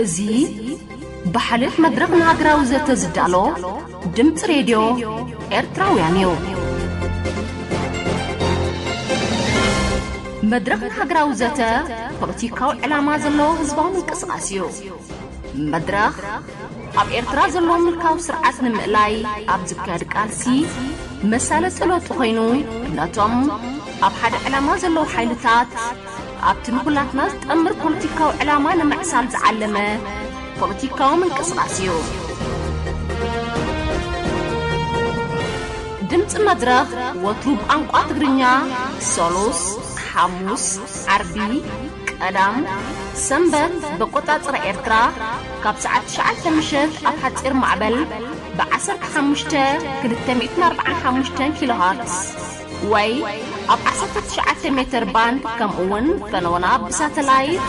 እዚ ብሓልዮት መድረኽ ንሃገራዊ ዘተ ዝዳሎ ድምፂ ሬድዮ ኤርትራውያን እዩ። መድረኽ ንሃገራዊ ዘተ ፖለቲካዊ ዕላማ ዘለዎ ህዝባዊ ምንቅስቓስ እዩ። መድረኽ ኣብ ኤርትራ ዘሎ ምልካዊ ስርዓት ንምእላይ ኣብ ዝካየድ ቃልሲ መሳለጢ ለውጢ ኮይኑ፣ ነቶም ኣብ ሓደ ዕላማ ዘለዉ ሓይልታት ኣብቲ ንኹላትና ዝጠምር ፖለቲካዊ ዕላማ ንምዕሳል ዝዓለመ ፖለቲካዊ ምንቅስቓስ እዩ። ድምፂ መድረኽ ወትሩ ብቋንቋ ትግርኛ፣ ሰሉስ፣ ሓሙስ፣ ዓርቢ፣ ቀዳም፣ ሰንበት ብኣቆጻጽራ ኤርትራ ካብ ሰዓት ትሽዓተ ምሸት ኣብ ሓጺር ማዕበል ብ15 ክልተ ሚእትን ኣርባዓን ሓሙሽተን ኪሎ ሀርትዝ ወይ ኣብ ዓሰርተ ትሽዓተ ሜትር ባንድ፣ ከምኡ እውን ፈነወና ብሳተላይት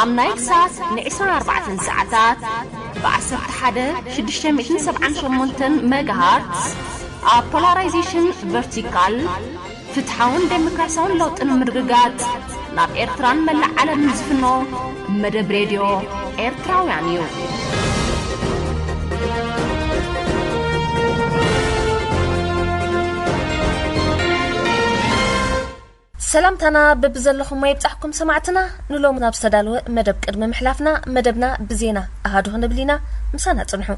ኣብ ናይል ሳት ን24 ሰዓታት ብ11 ሽዱሽተ ሚእትን ሰብዓን ሸሞንተን ሜጋ ሀርትዝ ኣብ ፖላራይዜሽን ቨርቲካል ፍትሓውን ዴሞክራሲያውን ለውጢ ንምርግጋጽ ናብ ኤርትራን መላእ ዓለምን ዝፍኖ መደብ ሬድዮ ኤርትራውያን እዩ። ሰላምታና በብዘለኹሞ ይብጻሕኩም ሰማዕትና። ንሎሚ ናብ ዝተዳለወ መደብ ቅድሚ ምሕላፍና፣ መደብና ብዜና ኣሃዱ ክንብል ኢና። ምሳና ጽንሑ።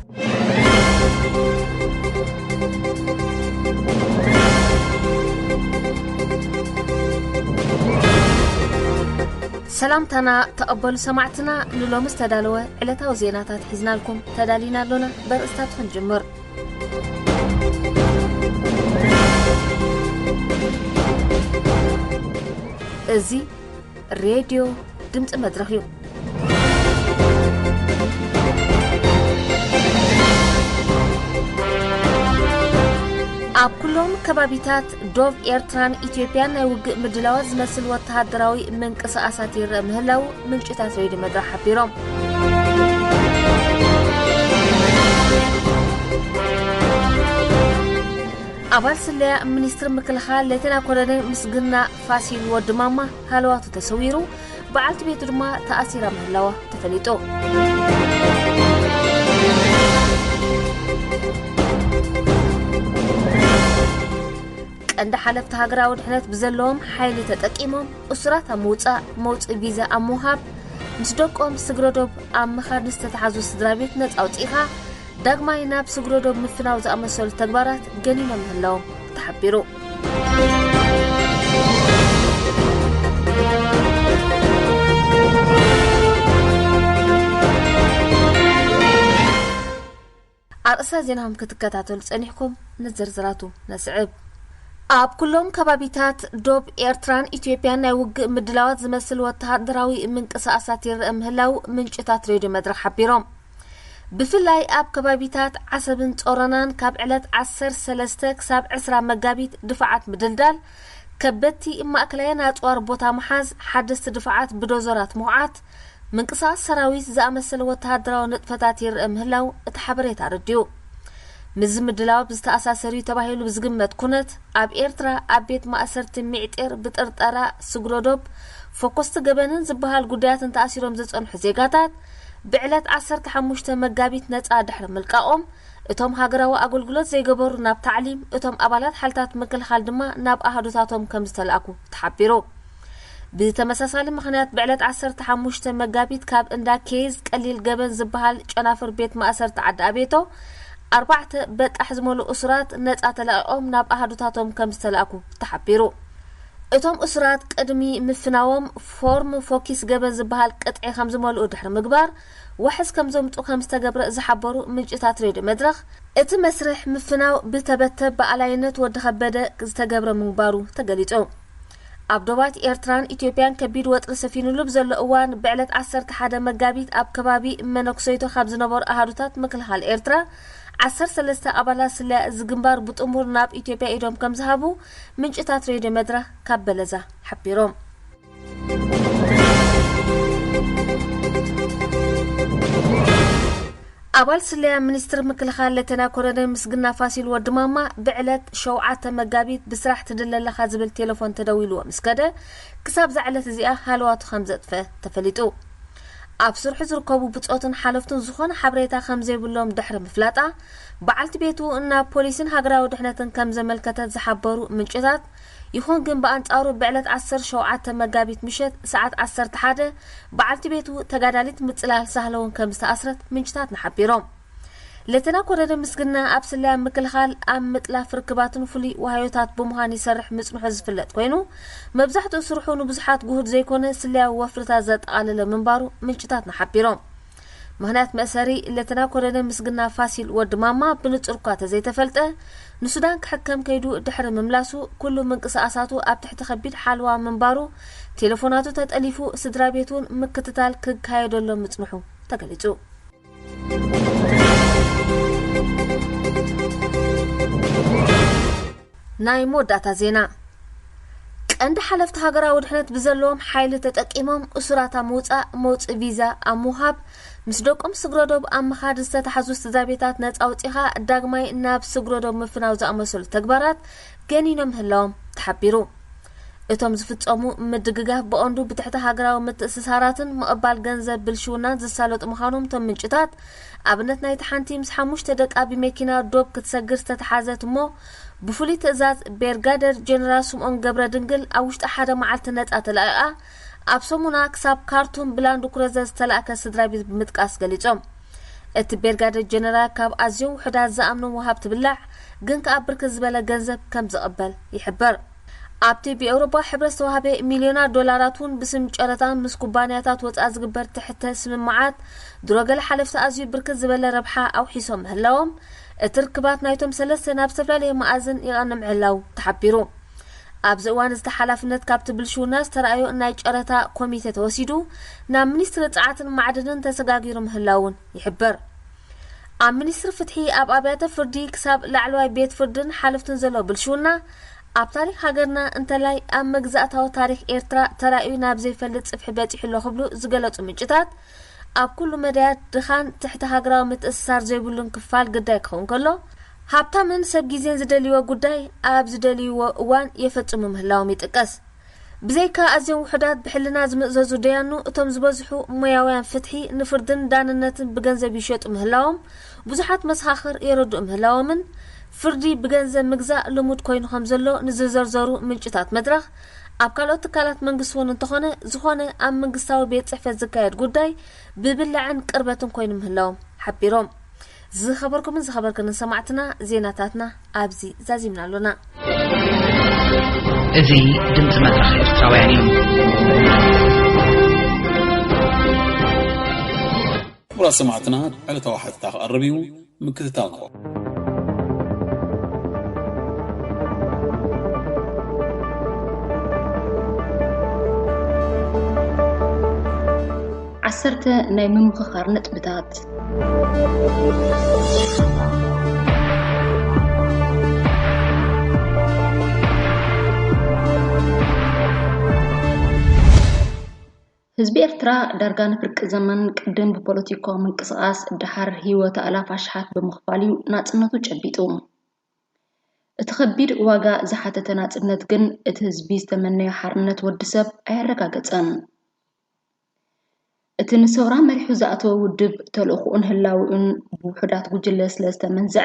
ሰላምታና ተቐበሉ ሰማዕትና። ንሎሚ ዝተዳለወ ዕለታዊ ዜናታት ሒዝናልኩም ተዳሊና ኣሎና። በርእስታት ክንጅምር። እዚ ሬድዮ ድምፂ መድረኽ እዩ። ኣብ ኩሎም ከባቢታት ዶብ ኤርትራን ኢትዮጵያን ናይ ውግእ ምድላዋት ዝመስል ወተሃደራዊ ምንቅስቓሳት ይረአ ምህላው ምንጭታት ሬድዮ መድረኽ ሓቢሮም። ኣባል ስለያ ሚኒስትሪ ምክልኻል ሌተና ኮሎኔል ምስግና ፋሲል ወዲ ማማ ሃለዋቱ ተሰዊሩ፣ በዓልቲ ቤቱ ድማ ተኣሲራ ምህላዋ ተፈሊጡ። ቀንዲ ሓለፍቲ ሃገራዊ ድሕነት ብዘለዎም ሓይሊ ተጠቂሞም እሱራት ኣብ ምውጻእ፣ መውጽኢ ቪዛ ኣብ ምውሃብ፣ ምስ ደቆም ስግረዶብ ኣብ ምኻድ ንዝተታሕዙ ስድራ ቤት ነጻ ኣውጺእኻ ዳግማይ ናብ ስግረዶብ ምፍናው ዝኣመሰሉ ተግባራት ገኒኖም ምህላዎም ተሓቢሩ። ኣርእስታት ዜናኹም ክትከታተሉ ጸኒሕኩም፣ ንዝርዝራቱ ነስዕብ። ኣብ ኩሎም ከባቢታት ዶብ ኤርትራን ኢትዮጵያን ናይ ውግእ ምድላዋት ዝመስል ወተሃደራዊ ምንቅስቓሳት ይረአ ምህላው ምንጭታት ሬድዮ መድረኽ ሓቢሮም። ብፍላይ ኣብ ከባቢታት ዓሰብን ጾሮናን ካብ ዕለት ዓሰርተ ሰለስተ ክሳብ ዕስራ መጋቢት ድፋዓት ምድልዳል፣ ከበድቲ ማእከላውያን ኣጽዋር ቦታ ምሓዝ፣ ሓደስቲ ድፋዓት ብዶዘራት ምኹዓት፣ ምንቅስቓስ ሰራዊት ዝኣመሰለ ወተሃደራዊ ንጥፈታት ይረአ ምህላው እቲ ሓበሬታ ኣረዲኡ። ምስዚ ምድላው ብዝተኣሳሰር እዩ ተባሂሉ ብዝግመት ኩነት፣ ኣብ ኤርትራ ኣብ ቤት ማእሰርቲ ሚዕጤር ብጥርጠራ ስግረዶብ፣ ፈኮስቲ ገበንን ዝበሃል ጉዳያትን ተኣሲሮም ዝጸንሑ ዜጋታት ብዕለት ዓሰርተ ሓሙሽተ መጋቢት ነጻ ድሕሪ ምልቃቖም፣ እቶም ሃገራዊ ኣገልግሎት ዘይገበሩ ናብ ታዕሊም፣ እቶም ኣባላት ሓይልታት ምክልኻል ድማ ናብ ኣሃዱታቶም ከም ዝተላእኩ ተሓቢሩ። ብተመሳሳሊ ምኽንያት ብዕለት ዓሰርተ ሓሙሽተ መጋቢት ካብ እንዳ ኬዝ ቀሊል ገበን ዝበሃል ጨናፍር ቤት ማእሰርቲ ዓዲ ኣቤቶ ኣርባዕተ በጣሕ ዝመልኡ እሱራት ነጻ ተለቒቖም ናብ ኣሃዱታቶም ከም ዝተላእኩ ተሓቢሩ። እቶም እሱራት ቅድሚ ምፍናዎም ፎርም ፎኪስ ገበን ዝበሃል ቅጥዒ ከም ዝመልኡ ድሕሪ ምግባር፣ ዋሕስ ከም ዘምጡ ከም ዝተገብረ ዝሓበሩ ምንጭታት ሬድዮ መድረኽ፣ እቲ መስርሕ ምፍናው ብተበተብ ብኣላይነት ወዲ ከበደ ዝተገብረ ምግባሩ ተገሊጹ። ኣብ ዶባት ኤርትራን ኢትዮጵያን ከቢድ ወጥሪ ሰፊኑሉ ብዘሎ እዋን፣ ብዕለት ዓሰርተ ሓደ መጋቢት ኣብ ከባቢ መነኩሰይቶ ካብ ዝነበሩ ኣሃዱታት ምክልኻል ኤርትራ ዓሰርተ ሰለስተ ኣባላት ስለያ እዚ ግንባር ብጥሙር ናብ ኢትዮጵያ ኢዶም ከም ዝሃቡ ምንጭታት ሬድዮ መድረኽ ካብ በለዛ ሓቢሮም። ኣባል ስለያ ሚኒስትሪ ምክልኻል ሌተና ኮሎኔል ምስግና ፋሲል ወዲ ማማ ብዕለት ሸውዓተ መጋቢት ብስራሕ ትድለ ኣለኻ ዝብል ቴሌፎን ተደዊልዎ ምስ ከደ፣ ክሳብ እዛ ዕለት እዚኣ ሃለዋቱ ከም ዘጥፈ ተፈሊጡ። ኣብ ስርሑ ዝርከቡ ብጾትን ሓለፍቱን ዝኾነ ሓበሬታ ከም ዘይብሎም ድሕሪ ምፍላጣ፣ በዓልቲ ቤቱ ናብ ፖሊስን ሃገራዊ ድሕነትን ከም ዘመልከተት ዝሓበሩ ምንጭታት፣ ይኹን ግን ብኣንጻሩ ብዕለት ዓሰርተ ሸውዓተ መጋቢት ምሸት ሰዓት ዓሰርተ ሓደ በዓልቲ ቤቱ ተጋዳሊት ምጽላል ሳህለውን ከም ዝተኣስረት ምንጭታትና ሓቢሮም። ሌተና ኮሎኔል ምስግና ኣብ ስለያ ምክልኻል ኣብ ምጥላፍ ርክባትን ፍሉይ ዋህዮታት ብምዃን ይሰርሕ ምጽንሑ ዝፍለጥ ኮይኑ፣ መብዛሕትኡ ስርሑ ንብዙሓት ጉሁድ ዘይኮነ ስለያዊ ወፍርታት ዘጠቓለለ ምንባሩ ምንጭታትና ሓቢሮም። ምኽንያት መእሰሪ ሌተና ኮሎኔል ምስግና ፋሲል ወዲ ማማ ብንጹር እኳ ተዘይተፈልጠ፣ ንሱዳን ክሕከም ከይዱ ድሕሪ ምምላሱ፣ ኩሉ ምንቅስቓሳቱ ኣብ ትሕቲ ከቢድ ሓለዋ ምንባሩ፣ ቴሌፎናቱ ተጠሊፉ፣ ስድራ ቤት እውን ምክትታል ክካየደሎም ምጽንሑ ተገሊጹ። ናይ መወዳእታ ዜና። ቀንዲ ሓለፍቲ ሃገራዊ ድሕነት ብዘለዎም ሓይሊ ተጠቂሞም እሱራት ኣብ ምውጻእ፣ መውጽኢ ቪዛ ኣብ ምውሃብ፣ ምስ ደቆም ስግረዶብ ኣብ ምኻድ ዝተታሕዙ ስድራ ቤታት ነጻ ኣውጺኻ ዳግማይ ናብ ስግረዶብ ምፍናው ዝኣመሰሉ ተግባራት ገኒኖም ምህላዎም ተሓቢሩ። እቶም ዝፍጸሙ ምድግጋፍ ብቐንዱ ብትሕቲ ሃገራዊ ምትእስሳራትን ምቕባል ገንዘብ ብልሽውናን ዝሳለጡ ምዃኖም እቶም ምንጭታት፣ ኣብነት ናይቲ ሓንቲ ምስ ሓሙሽተ ደቃ ብመኪና ዶብ ክትሰግር ዝተተሓዘት እሞ ብፍሉይ ትእዛዝ ቤርጋደር ጀነራል ስምኦን ገብረ ድንግል ኣብ ውሽጢ ሓደ መዓልቲ ነጻ ተለቒቓ ኣብ ሰሙና ክሳብ ካርቱም ብላንድ ክሩዘር ዝተላእከ ስድራ ቤት ብምጥቃስ ገሊጾም። እቲ ቤርጋደር ጀነራል ካብ ኣዝዮም ውሑዳት ዝኣምኖም ወሃብቲ ብላዕ ግን ከኣ ብርክት ዝበለ ገንዘብ ከም ዝቕበል ይሕበር። ኣብቲ ብኤውሮጳ ሕብረት ዝተዋህበ ሚልዮናት ዶላራት እውን ብስም ጨረታን ምስ ኩባንያታት ወጻኢ ዝግበር ትሕተ ስምምዓት ድሮ ገለ ሓለፍቲ ኣዝዩ ብርክት ዝበለ ረብሓ ኣውሒሶም ምህላዎም፣ እቲ ርክባት ናይቶም ሰለስተ ናብ ዝተፈላለየ መኣዝን ይቐንዕ ምህላው ተሓቢሩ። ኣብዚ እዋን እዚ ሓላፍነት ካብቲ ብልሽውና ዝተራእዮ ናይ ጨረታ ኮሚቴ ተወሲዱ ናብ ሚኒስትሪ ጸዓትን ማዕድንን ተሰጋጊሩ ምህላውን ይሕበር። ኣብ ሚኒስትሪ ፍትሒ ኣብ ኣብያተ ፍርዲ ክሳብ ላዕለዋይ ቤት ፍርድን ሓለፍትን ዘሎ ብልሽውና ኣብ ታሪክ ሃገርና እንተላይ ኣብ መግዛእታዊ ታሪክ ኤርትራ ተራእዩ ናብ ዘይፈልጥ ጽፍሒ በጺሑ ኣሎ ክብሉ ዝገለጹ ምንጭታት፣ ኣብ ኩሉ መዳያት ድኻን ትሕቲ ሃገራዊ ምትእስሳር ዘይብሉን ክፋል ግዳይ ክኸውን ከሎ፣ ሃብታምን ሰብ ግዜን ዝደልይዎ ጉዳይ ኣብ ዝደልይዎ እዋን የፈጽሙ ምህላዎም ይጥቀስ። ብዘይካ ኣዝዮም ውሑዳት ብሕልና ዝምእዘዙ ደያኑ፣ እቶም ዝበዝሑ ሞያውያን ፍትሒ ንፍርድን ዳንነትን ብገንዘብ ይሸጡ ምህላዎም ብዙሓት መሰኻኽር የረድኡ ምህላዎምን፣ ፍርዲ ብገንዘብ ምግዛእ ልሙድ ኮይኑ ከም ዘሎ ንዝዘርዘሩ ምንጭታት መድረኽ፣ ኣብ ካልኦት ትካላት መንግስቲ እውን እንተኾነ፣ ዝኾነ ኣብ መንግስታዊ ቤት ጽሕፈት ዝካየድ ጉዳይ ብብላዕን ቅርበትን ኮይኑ ምህላዎም ሓቢሮም። ዝኸበርኩምን ዝኸበርክንን ሰማዕትና፣ ዜናታትና ኣብዚ ዛዚምና ኣሎና። እዚ ድምፂ መድረኽ ኤርትራውያን እዩ። ክቡራት ሰማዕትና፣ ዕለታዊ ሓተታ ክቐርብ እዩ፣ ምክትታል ንኹን። ዓሰርተ ናይ ምምኽኻር ነጥብታት። ህዝቢ ኤርትራ ዳርጋ ንፍርቂ ዘመን ቅድም ብፖለቲካዊ ምንቅስቓስ፣ ደሓር ህይወት ኣእላፍ ኣሽሓት ብምኽፋል እዩ ናጽነቱ ጨቢጡ። እቲ ከቢድ ዋጋ ዝሓተተ ናጽነት ግን፣ እቲ ህዝቢ ዝተመነዮ ሓርነት ወዲ ሰብ ኣየረጋገጸን። እቲ ንሰውራ መሪሑ ዝኣተወ ውድብ፣ ተልእኾኡን ህላዌኡን ብውሑዳት ጉጅለ ስለ ዝተመንዝዐ፣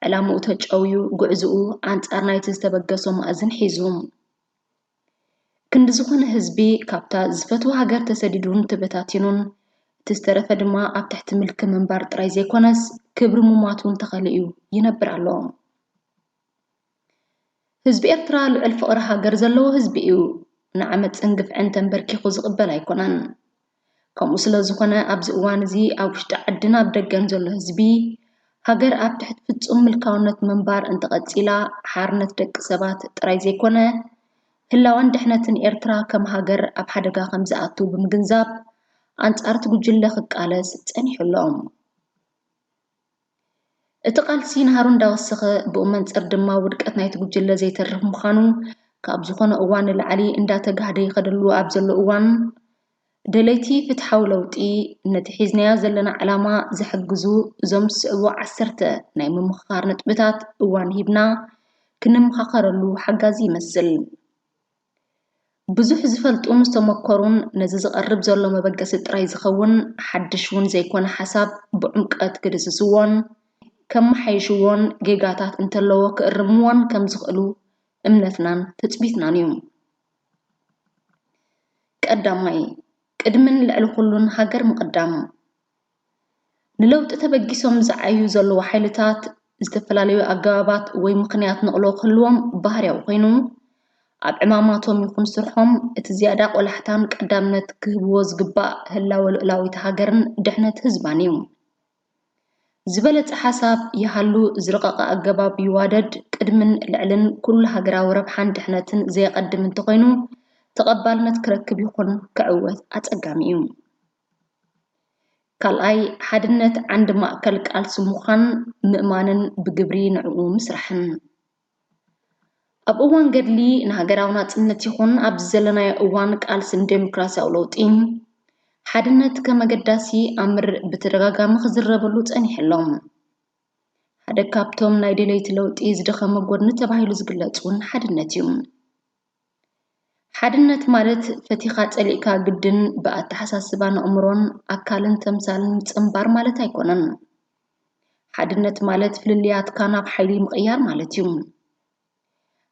ዕላምኡ ተጨውዩ፣ ጉዕዝኡ ኣንጻር ናይቲ ዝተበገሶ መኣዝን ሒዙ። ክንዲ ዝኾነ ህዝቢ፣ ካብታ ዝፈትዋ ሃገር ተሰዲዱን ተበታቲኑን፣ እቲ ዝተረፈ ድማ ኣብ ትሕቲ ምልኪ ምንባር ጥራይ ዘይኮነስ፣ ክብሪ ምሟት እውን ተኸሊኡ ይነብር ኣሎ። ህዝቢ ኤርትራ ልዑል ፍቕሪ ሃገር ዘለዎ ህዝቢ እዩ። ንዓመጽን ግፍዕን ተንበርኪኹ ዝቕበል ኣይኮነን። ከምኡ ስለ ዝኾነ፣ ኣብዚ እዋን እዚ ኣብ ውሽጢ ዓድን ኣብ ደገን ዘሎ ህዝቢ፣ ሃገር ኣብ ትሕቲ ፍጹም ምልካውነት ምንባር እንተቐጺላ፣ ሓርነት ደቂ ሰባት ጥራይ ዘይኮነ፣ ህላወን ድሕነትን ኤርትራ ከም ሃገር ኣብ ሓደጋ ከም ዝኣቱ ብምግንዛብ፣ ኣንጻር እቲ ጉጅለ ክቃለስ ጸኒሑ ኣሎ። እቲ ቃልሲ ናህሩ እንዳወሰኸ፣ ብኡ መንጽር ድማ ውድቀት ናይቲ ጉጅለ ዘይተርፍ ምዃኑ፣ ካብ ዝኾነ እዋን ንላዕሊ እንዳተጋህደ ይኸደሉ ኣብ ዘሎ እዋን፣ ደለይቲ ፍትሓዊ ለውጢ፣ ነቲ ሒዝናዮ ዘለና ዕላማ ዝሕግዙ እዞም ዝስዕቡ ዓሰርተ ናይ ምምኽኻር ነጥብታት እዋን ሂብና ክንመኻኸረሉ ሓጋዚ ይመስል። ብዙሕ ዝፈልጡን ዝተመኮሩን ነዚ ዝቐርብ ዘሎ መበገሲ ጥራይ ዝኸውን ሓድሽ እውን ዘይኮነ ሓሳብ ብዕምቀት ክድስስዎን ከመሓይሽዎን ጌጋታት እንተለዎ ክእርምዎን ከም ዝኽእሉ እምነትናን ትጽቢትናን እዩ። ቀዳማይ፣ ቅድምን ልዕሊ ኩሉን ሃገር ምቕዳም። ንለውጢ ተበጊሶም ዝዓዩ ዘለዉ ሓይልታት ዝተፈላለዩ ኣገባባት ወይ ምኽንያት ነቕሎ ክህልዎም ባህርያዊ ኮይኑ፣ ኣብ ዕማማቶም ይኹን ስርሖም እቲ ዝያዳ ቆላሕታን ቀዳምነት ክህብዎ ዝግባእ ህላወ ልኡላዊት ሃገርን ድሕነት ህዝባን እዩ። ዝበለጸ ሓሳብ ይሃሉ ዝረቐቐ ኣገባብ ይዋደድ፣ ቅድምን ልዕልን ኩሉ ሃገራዊ ረብሓን ድሕነትን ዘየቐድም እንተኾይኑ፣ ተቐባልነት ክረክብ ይኹን ክዕወት ኣጸጋሚ እዩ። ካልኣይ፣ ሓድነት ዓንዲ ማእከል ቃልሲ ምዃን ምእማንን ብግብሪ ንዕኡ ምስራሕን። ኣብ እዋን ገድሊ ንሃገራዊ ናጽነት ይኹን ኣብዚ ዘለናዮ እዋን ቃልሲ ንዴሞክራሲያዊ ለውጢ፣ ሓድነት ከም ኣገዳሲ ኣምር ብተደጋጋሚ ክዝረበሉ ጸኒሑ ኣሎ። ሓደ ካብቶም ናይ ደለይቲ ለውጢ ዝደኸመ ጎድኒ ተባሂሉ ዝግለጽ እውን ሓድነት እዩ። ሓድነት ማለት ፈቲኻ ጸሊእካ ግድን ብኣተሓሳስባን ኣእምሮን ኣካልን ተምሳልን ምጽንባር ማለት ኣይኮነን። ሓድነት ማለት ፍልልያትካ ናብ ሓይሊ ምቕያር ማለት እዩ።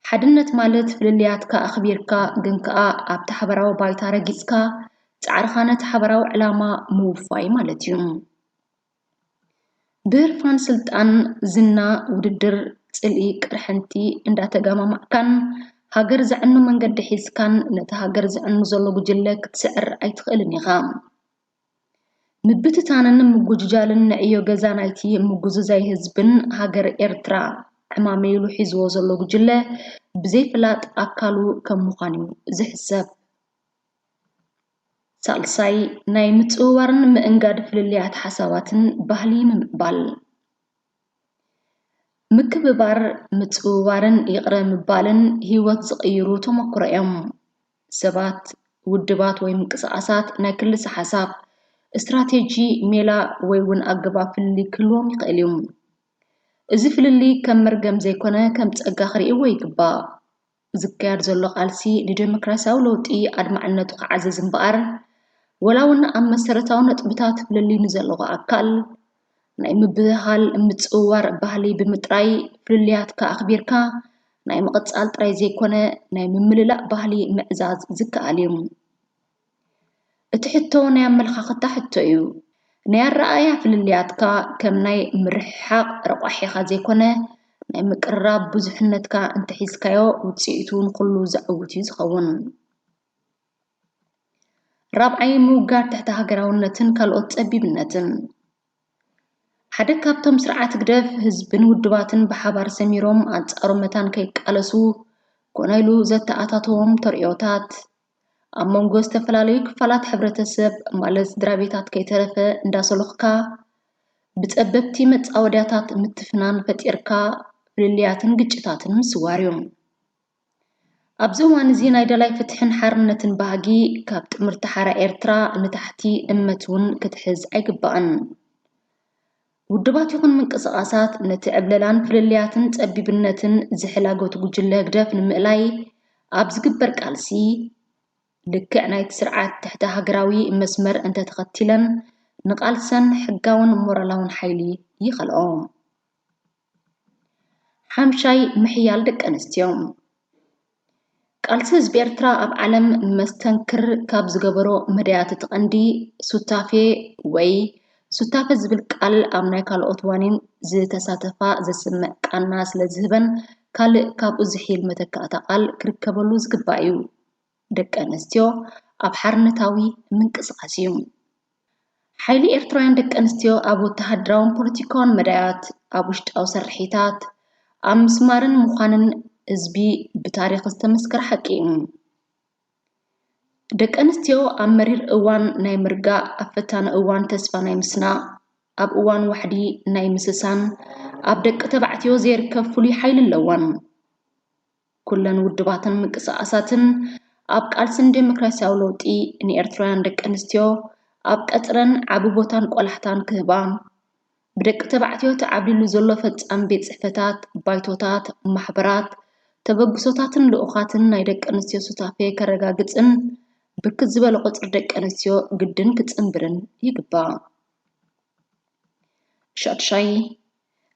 ሓድነት ማለት ፍልልያትካ ኣኽቢርካ ግን ከኣ ኣብቲ ሓበራዊ ባይታ ረጊጽካ ጻዕርኻ ነቲ ሓበራዊ ዕላማ ምውፋይ ማለት እዩ። ብህርፋን ስልጣን፣ ዝና፣ ውድድር፣ ጽልኢ፣ ቅርሕንቲ እንዳተጋማማዕካን ሃገር ዘዕኑ መንገዲ ሒዝካን ነቲ ሃገር ዘዕኑ ዘሎ ጉጅለ ክትስዕር ኣይትኽእልን ኢኻ። ምብትታንን ምጉጅጃልን ንዕዮ ገዛ ናይቲ ምጉዝዛይ ህዝብን ሃገር ኤርትራ ዕማመይሉ ሒዝዎ ዘሎ ጉጅለ ብዘይፍላጥ ኣካሉ ከም ምዃን እዩ ዝሕሰብ። ሳልሳይ፣ ናይ ምጽውዋርን ምእንጋድ ፍልልያት ሓሳባትን ባህሊ ምምዕባል። ምክብባር፣ ምጽውዋርን ይቕረ ምባልን ህይወት ዝቕይሩ ተመክሮ እዮም። ሰባት፣ ውድባት ወይ ምንቅስቓሳት ናይ ክልሰ ሓሳብ፣ ስትራቴጂ፣ ሜላ ወይ እውን ኣገባብ ፍልልይ ክህልዎም ይኽእል እዩ። እዚ ፍልልይ ከም መርገም ዘይኮነ ከም ጸጋ ክርእይዎ ይግባእ። ዝካየድ ዘሎ ቃልሲ ንዴሞክራሲያዊ ለውጢ ኣድማዕነቱ ክዓዝዝ እምበኣር፣ ወላ እውን ኣብ መሰረታዊ ነጥብታት ፍልልይ ንዘለዎ ኣካል ናይ ምብህሃል ምጽውዋር ባህሊ ብምጥራይ ፍልልያትካ ኣኽቢርካ ናይ ምቕጻል ጥራይ ዘይኮነ ናይ ምምልላእ ባህሊ ምዕዛዝ ዝከኣል እዩ። እቲ ሕቶ ናይ ኣመለኻኽታ ሕቶ እዩ። ናይ ኣረኣእያ ፍልልያትካ ከም ናይ ምርሕሓቕ ረቋሒኻ ዘይኮነ ናይ ምቅርራብ ብዙሕነትካ እንተሒዝካዮ ውጽኢቱ ንኹሉ ዘዕውት እዩ ዝኸውን። ራብዓይ፣ ምውጋድ ትሕቲ ሃገራውነትን ካልኦት ጸቢብነትን። ሓደ ካብቶም ስርዓት ህግደፍ ህዝብን ውድባትን ብሓባር ሰሚሮም ኣንጻሩ መታን ከይቃለሱ ኮነ ኢሉ ዘተኣታተዎም ተርእዮታት፣ ኣብ መንጎ ዝተፈላለዩ ክፋላት ሕብረተሰብ ማለት ስድራ ቤታት ከይተረፈ እንዳሰሎኽካ ብጸበብቲ መጻወድያታት ምትፍናን ፈጢርካ ፍልልያትን ግጭታትን ምስዋር እዩ። ኣብዚ እዋን እዚ ናይ ደላይ ፍትሕን ሓርነትን ባህጊ ካብ ጥምርቲ ሓራ ኤርትራ ንታሕቲ እመት እውን ክትሕዝ ኣይግባእን። ውድባት ይኹን ምንቅስቓሳት ነቲ ዕብለላን ፍልልያትን ጸቢብነትን ዝሕላገቱ ጉጅለ ህግደፍ ንምእላይ ኣብ ዝግበር ቃልሲ፣ ልክዕ ናይቲ ስርዓት ትሕቲ ሃገራዊ መስመር እንተተኸቲለን ንቓልሰን ሕጋውን ሞራላውን ሓይሊ ይኸልኦ። ሓምሻይ፣ ምሕያል ደቂ ኣንስትዮ። ቃልሲ ህዝቢ ኤርትራ ኣብ ዓለም መስተንክር ካብ ዝገበሮ መዳያት እቲ ቀንዲ ሱታፌ ወይ ሱታፌ ዝብል ቃል ኣብ ናይ ካልኦት ዋኒን ዝተሳተፋ ዘስምዕ ቃና ስለ ዝህበን ካልእ ካብኡ ዝሕይል መተካእታ ቃል ክርከበሉ ዝግባእ እዩ። ደቂ ኣንስትዮ ኣብ ሓርነታዊ ምንቅስቓስ እዩ። ሓይሊ ኤርትራውያን ደቂ ኣንስትዮ ኣብ ወተሃደራውን ፖለቲካውን መዳያት፣ ኣብ ውሽጣዊ ስርሒታት፣ ኣብ ምስማርን ምዃንን ህዝቢ ብታሪኽ ዝተመስከረ ሓቂ እዩ። ደቂ ኣንስትዮ ኣብ መሪር እዋን ናይ ምርጋእ፣ ኣብ ፈታኒ እዋን ተስፋ ናይ ምስናቕ፣ ኣብ እዋን ዋሕዲ ናይ ምስሳን ኣብ ደቂ ተባዕትዮ ዘይርከብ ፍሉይ ሓይሊ ኣለወን። ኩለን ውድባትን ምንቅስቓሳትን ኣብ ቃልስን ዴሞክራሲያዊ ለውጢ ንኤርትራውያን ደቂ ኣንስትዮ ኣብ ቀጽረን ዓቢ ቦታን ቆላሕታን ክህባ፣ ብደቂ ተባዕትዮ ተዓብሊሉ ዘሎ ፈጻሚ ቤት ጽሕፈታት፣ ባይቶታት፣ ማሕበራት፣ ተበግሶታትን ልኡኻትን ናይ ደቂ ኣንስትዮ ሱታፌ ከረጋግጽን ብርክት ዝበለ ቁጽሪ ደቂ ኣንስትዮ ግድን ክጽንብርን ይግባእ። ሻድሻይ፣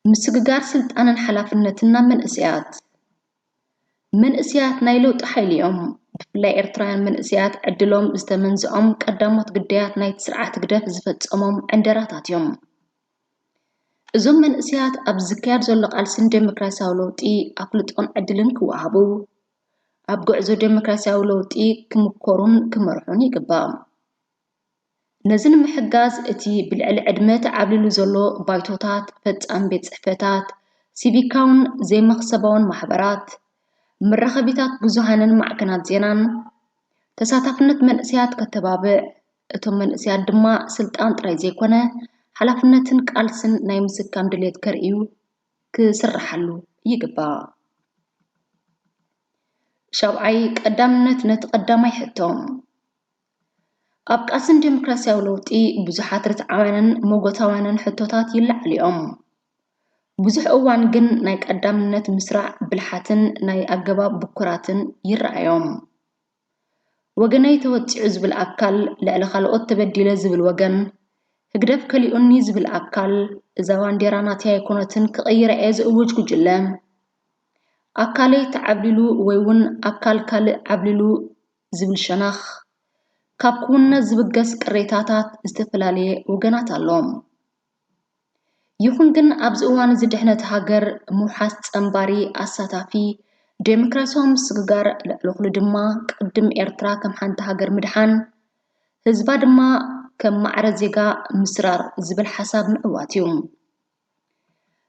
ምስግጋር ስልጣንን ሓላፍነትን ናብ መንእሰያት። መንእሰያት ናይ ለውጢ ሓይሊ እዮም። ብፍላይ ኤርትራውያን መንእሰያት ዕድሎም ዝተመንዝዖም ቀዳሞት ግዳያት ናይቲ ስርዓት ህግደፍ ዝፈጸሞም ዕንደራታት እዮም። እዞም መንእሰያት ኣብ ዝካየድ ዘሎ ቃልስን ዴሞክራሲያዊ ለውጢ ኣፍልጦን ዕድልን ክወሃቡ፣ ኣብ ጉዕዞ ዴሞክራሲያዊ ለውጢ ክምኮሩን ክመርሑን ይግባእ። ነዚ ንምሕጋዝ እቲ ብልዕሊ ዕድመ ተዓብሊሉ ዘሎ ባይቶታት፣ ፈጻሚ ቤት ጽሕፈታት፣ ሲቪካውን ዘይመኽሰባውን ማሕበራት፣ መራኸቢታት ብዙሃንን ማዕከናት ዜናን ተሳታፍነት መንእሰያት ከተባብዕ፣ እቶም መንእሰያት ድማ ስልጣን ጥራይ ዘይኮነ ሓላፍነትን ቃልስን ናይ ምስካም ድሌት ከርእዩ ክስርሓሉ ይግባእ። ሻብዓይ፣ ቀዳምነት ነቲ ቀዳማይ ሕቶ። ኣብ ቃልስን ዴሞክራሲያዊ ለውጢ ብዙሓት ርትዓውያንን መጎታውያንን ሕቶታት ይለዓሉ እዮም። ብዙሕ እዋን ግን ናይ ቀዳምነት ምስራዕ ብልሓትን ናይ ኣገባብ ብኩራትን ይረኣዮም። ወገነይ ተወጺዑ ዝብል ኣካል፣ ልዕሊ ካልኦት ተበዲለ ዝብል ወገን፣ ህግደፍ ከሊኡኒ ዝብል ኣካል፣ እዛ ባንዴራ ናተይ ኣይኮነትን ክቕይራ እየ ዝእውጅ ጉጅለ፣ ኣካለይ ተዓብሊሉ ወይ እውን ኣካል ካልእ ዓብሊሉ ዝብል ሸነኽ፣ ካብ ክውንነት ዝብገስ ቅሬታታት ዝተፈላለየ ወገናት ኣሎ። ይኹን ግን ኣብዚ እዋን እዚ ድሕነት ሃገር ምውሓስ ጸንባሪ ኣሳታፊ ዴሞክራሲያዊ ምስግጋር፣ ልዕሊ ኩሉ ድማ ቅድም ኤርትራ ከም ሓንቲ ሃገር ምድሓን፣ ህዝባ ድማ ከም ማዕረ ዜጋ ምስራር ዝብል ሓሳብ ምዕዋት እዩ።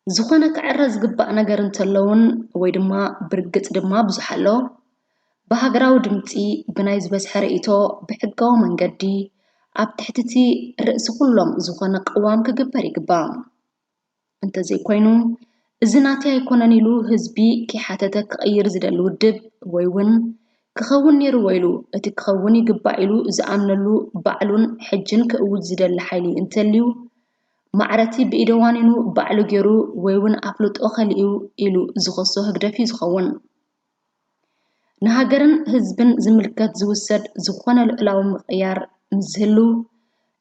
ዝኾነ ክዕረ ዝግባእ ነገር እንተሎ እውን ወይ ድማ ብርግጽ ድማ ብዙሕ ኣሎ። ብሃገራዊ ድምጺ ብናይ ዝበዝሐ ርእይቶ ብሕጋዊ መንገዲ ኣብ ትሕቲ እቲ ርእሲ ኩሎም ዝኾነ ቅዋም ክግበር ይግባእ። እንተዘይኮይኑ፣ እዚ ናተይ ኣይኮነን ኢሉ ህዝቢ ከይሓተተ ክቕይር ዝደሊ ውድብ ወይ እውን ክኸውን ነይርዎ ኢሉ እቲ ክኸውን ይግባእ ኢሉ ዝኣምነሉ ባዕሉን ሕጅን ክእውጅ ዝደሊ ሓይሊ እንተልዩ፣ ማዕረቲ ብኢደ ዋኒኑ ባዕሉ ገይሩ ወይ እውን ኣፍልጦ ከሊኡ ኢሉ ዝኸሶ ህግደፍ እዩ ዝኸውን። ንሃገርን ህዝብን ዝምልከት ዝውሰድ ዝኾነ ልዑላዊ ምቕያር ምስ ዝህሉ፣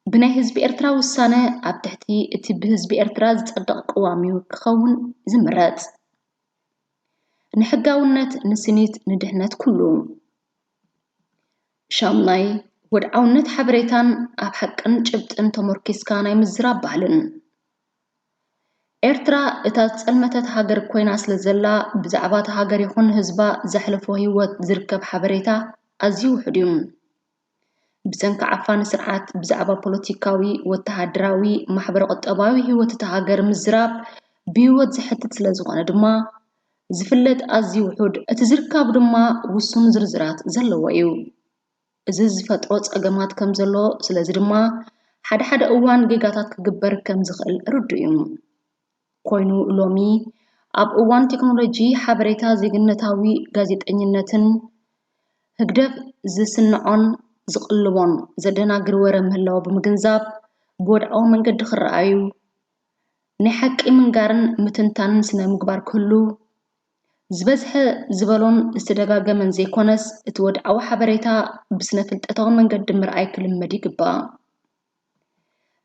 ብናይ ህዝቢ ኤርትራ ውሳነ ኣብ ትሕቲ እቲ ብህዝቢ ኤርትራ ዝጸድቕ ቅዋም እዩ ክኸውን ዝምረጽ። ንሕጋውነት፣ ንስኒት፣ ንድሕነት ኩሉ። ሻምናይ፣ ወድዓውነት ሓበሬታን ኣብ ሓቅን ጭብጥን ተመርኪስካ ናይ ምዝራብ ባህልን። ኤርትራ እታ ዝጸልመተት ሃገር ኮይና ስለ ዘላ፣ ብዛዕባ እታ ሃገር ይኹን ህዝባ ዘሕለፎ ህይወት ዝርከብ ሓበሬታ ኣዝዩ ውሑድ እዩ። ብሰንኪ ዓፋኒ ስርዓት ብዛዕባ ፖለቲካዊ፣ ወተሃደራዊ፣ ማሕበረ ቁጠባዊ ህይወት እታ ሃገር ምዝራብ ብህይወት ዘሕትት ስለ ዝኾነ ድማ፣ ዝፍለጥ ኣዝዩ ውሑድ፣ እቲ ዝርካብ ድማ ውሱን ዝርዝራት ዘለዎ እዩ። እዚ ዝፈጥሮ ጸገማት ከም ዘሎ፣ ስለዚ ድማ ሓደ ሓደ እዋን ጌጋታት ክግበር ከም ዝኽእል ርዱእ እዩ። ኮይኑ ሎሚ ኣብ እዋን ቴክኖሎጂ ሓበሬታ ዜግነታዊ ጋዜጠኝነትን ህግደፍ ዝስንዖን ዝቕልቦን ዘደናግር ወረ ምህላው ብምግንዛብ ብወድዓዊ መንገዲ ክረኣዩ ናይ ሓቂ ምንጋርን ምትንታንን ስነ ምግባር ክህሉ ዝበዝሐ ዝበሎን ዝተደጋገመን ዘይኮነስ እቲ ወድዓዊ ሓበሬታ ብስነ ፍልጠታዊ መንገዲ ምርኣይ ክልመድ ይግባእ።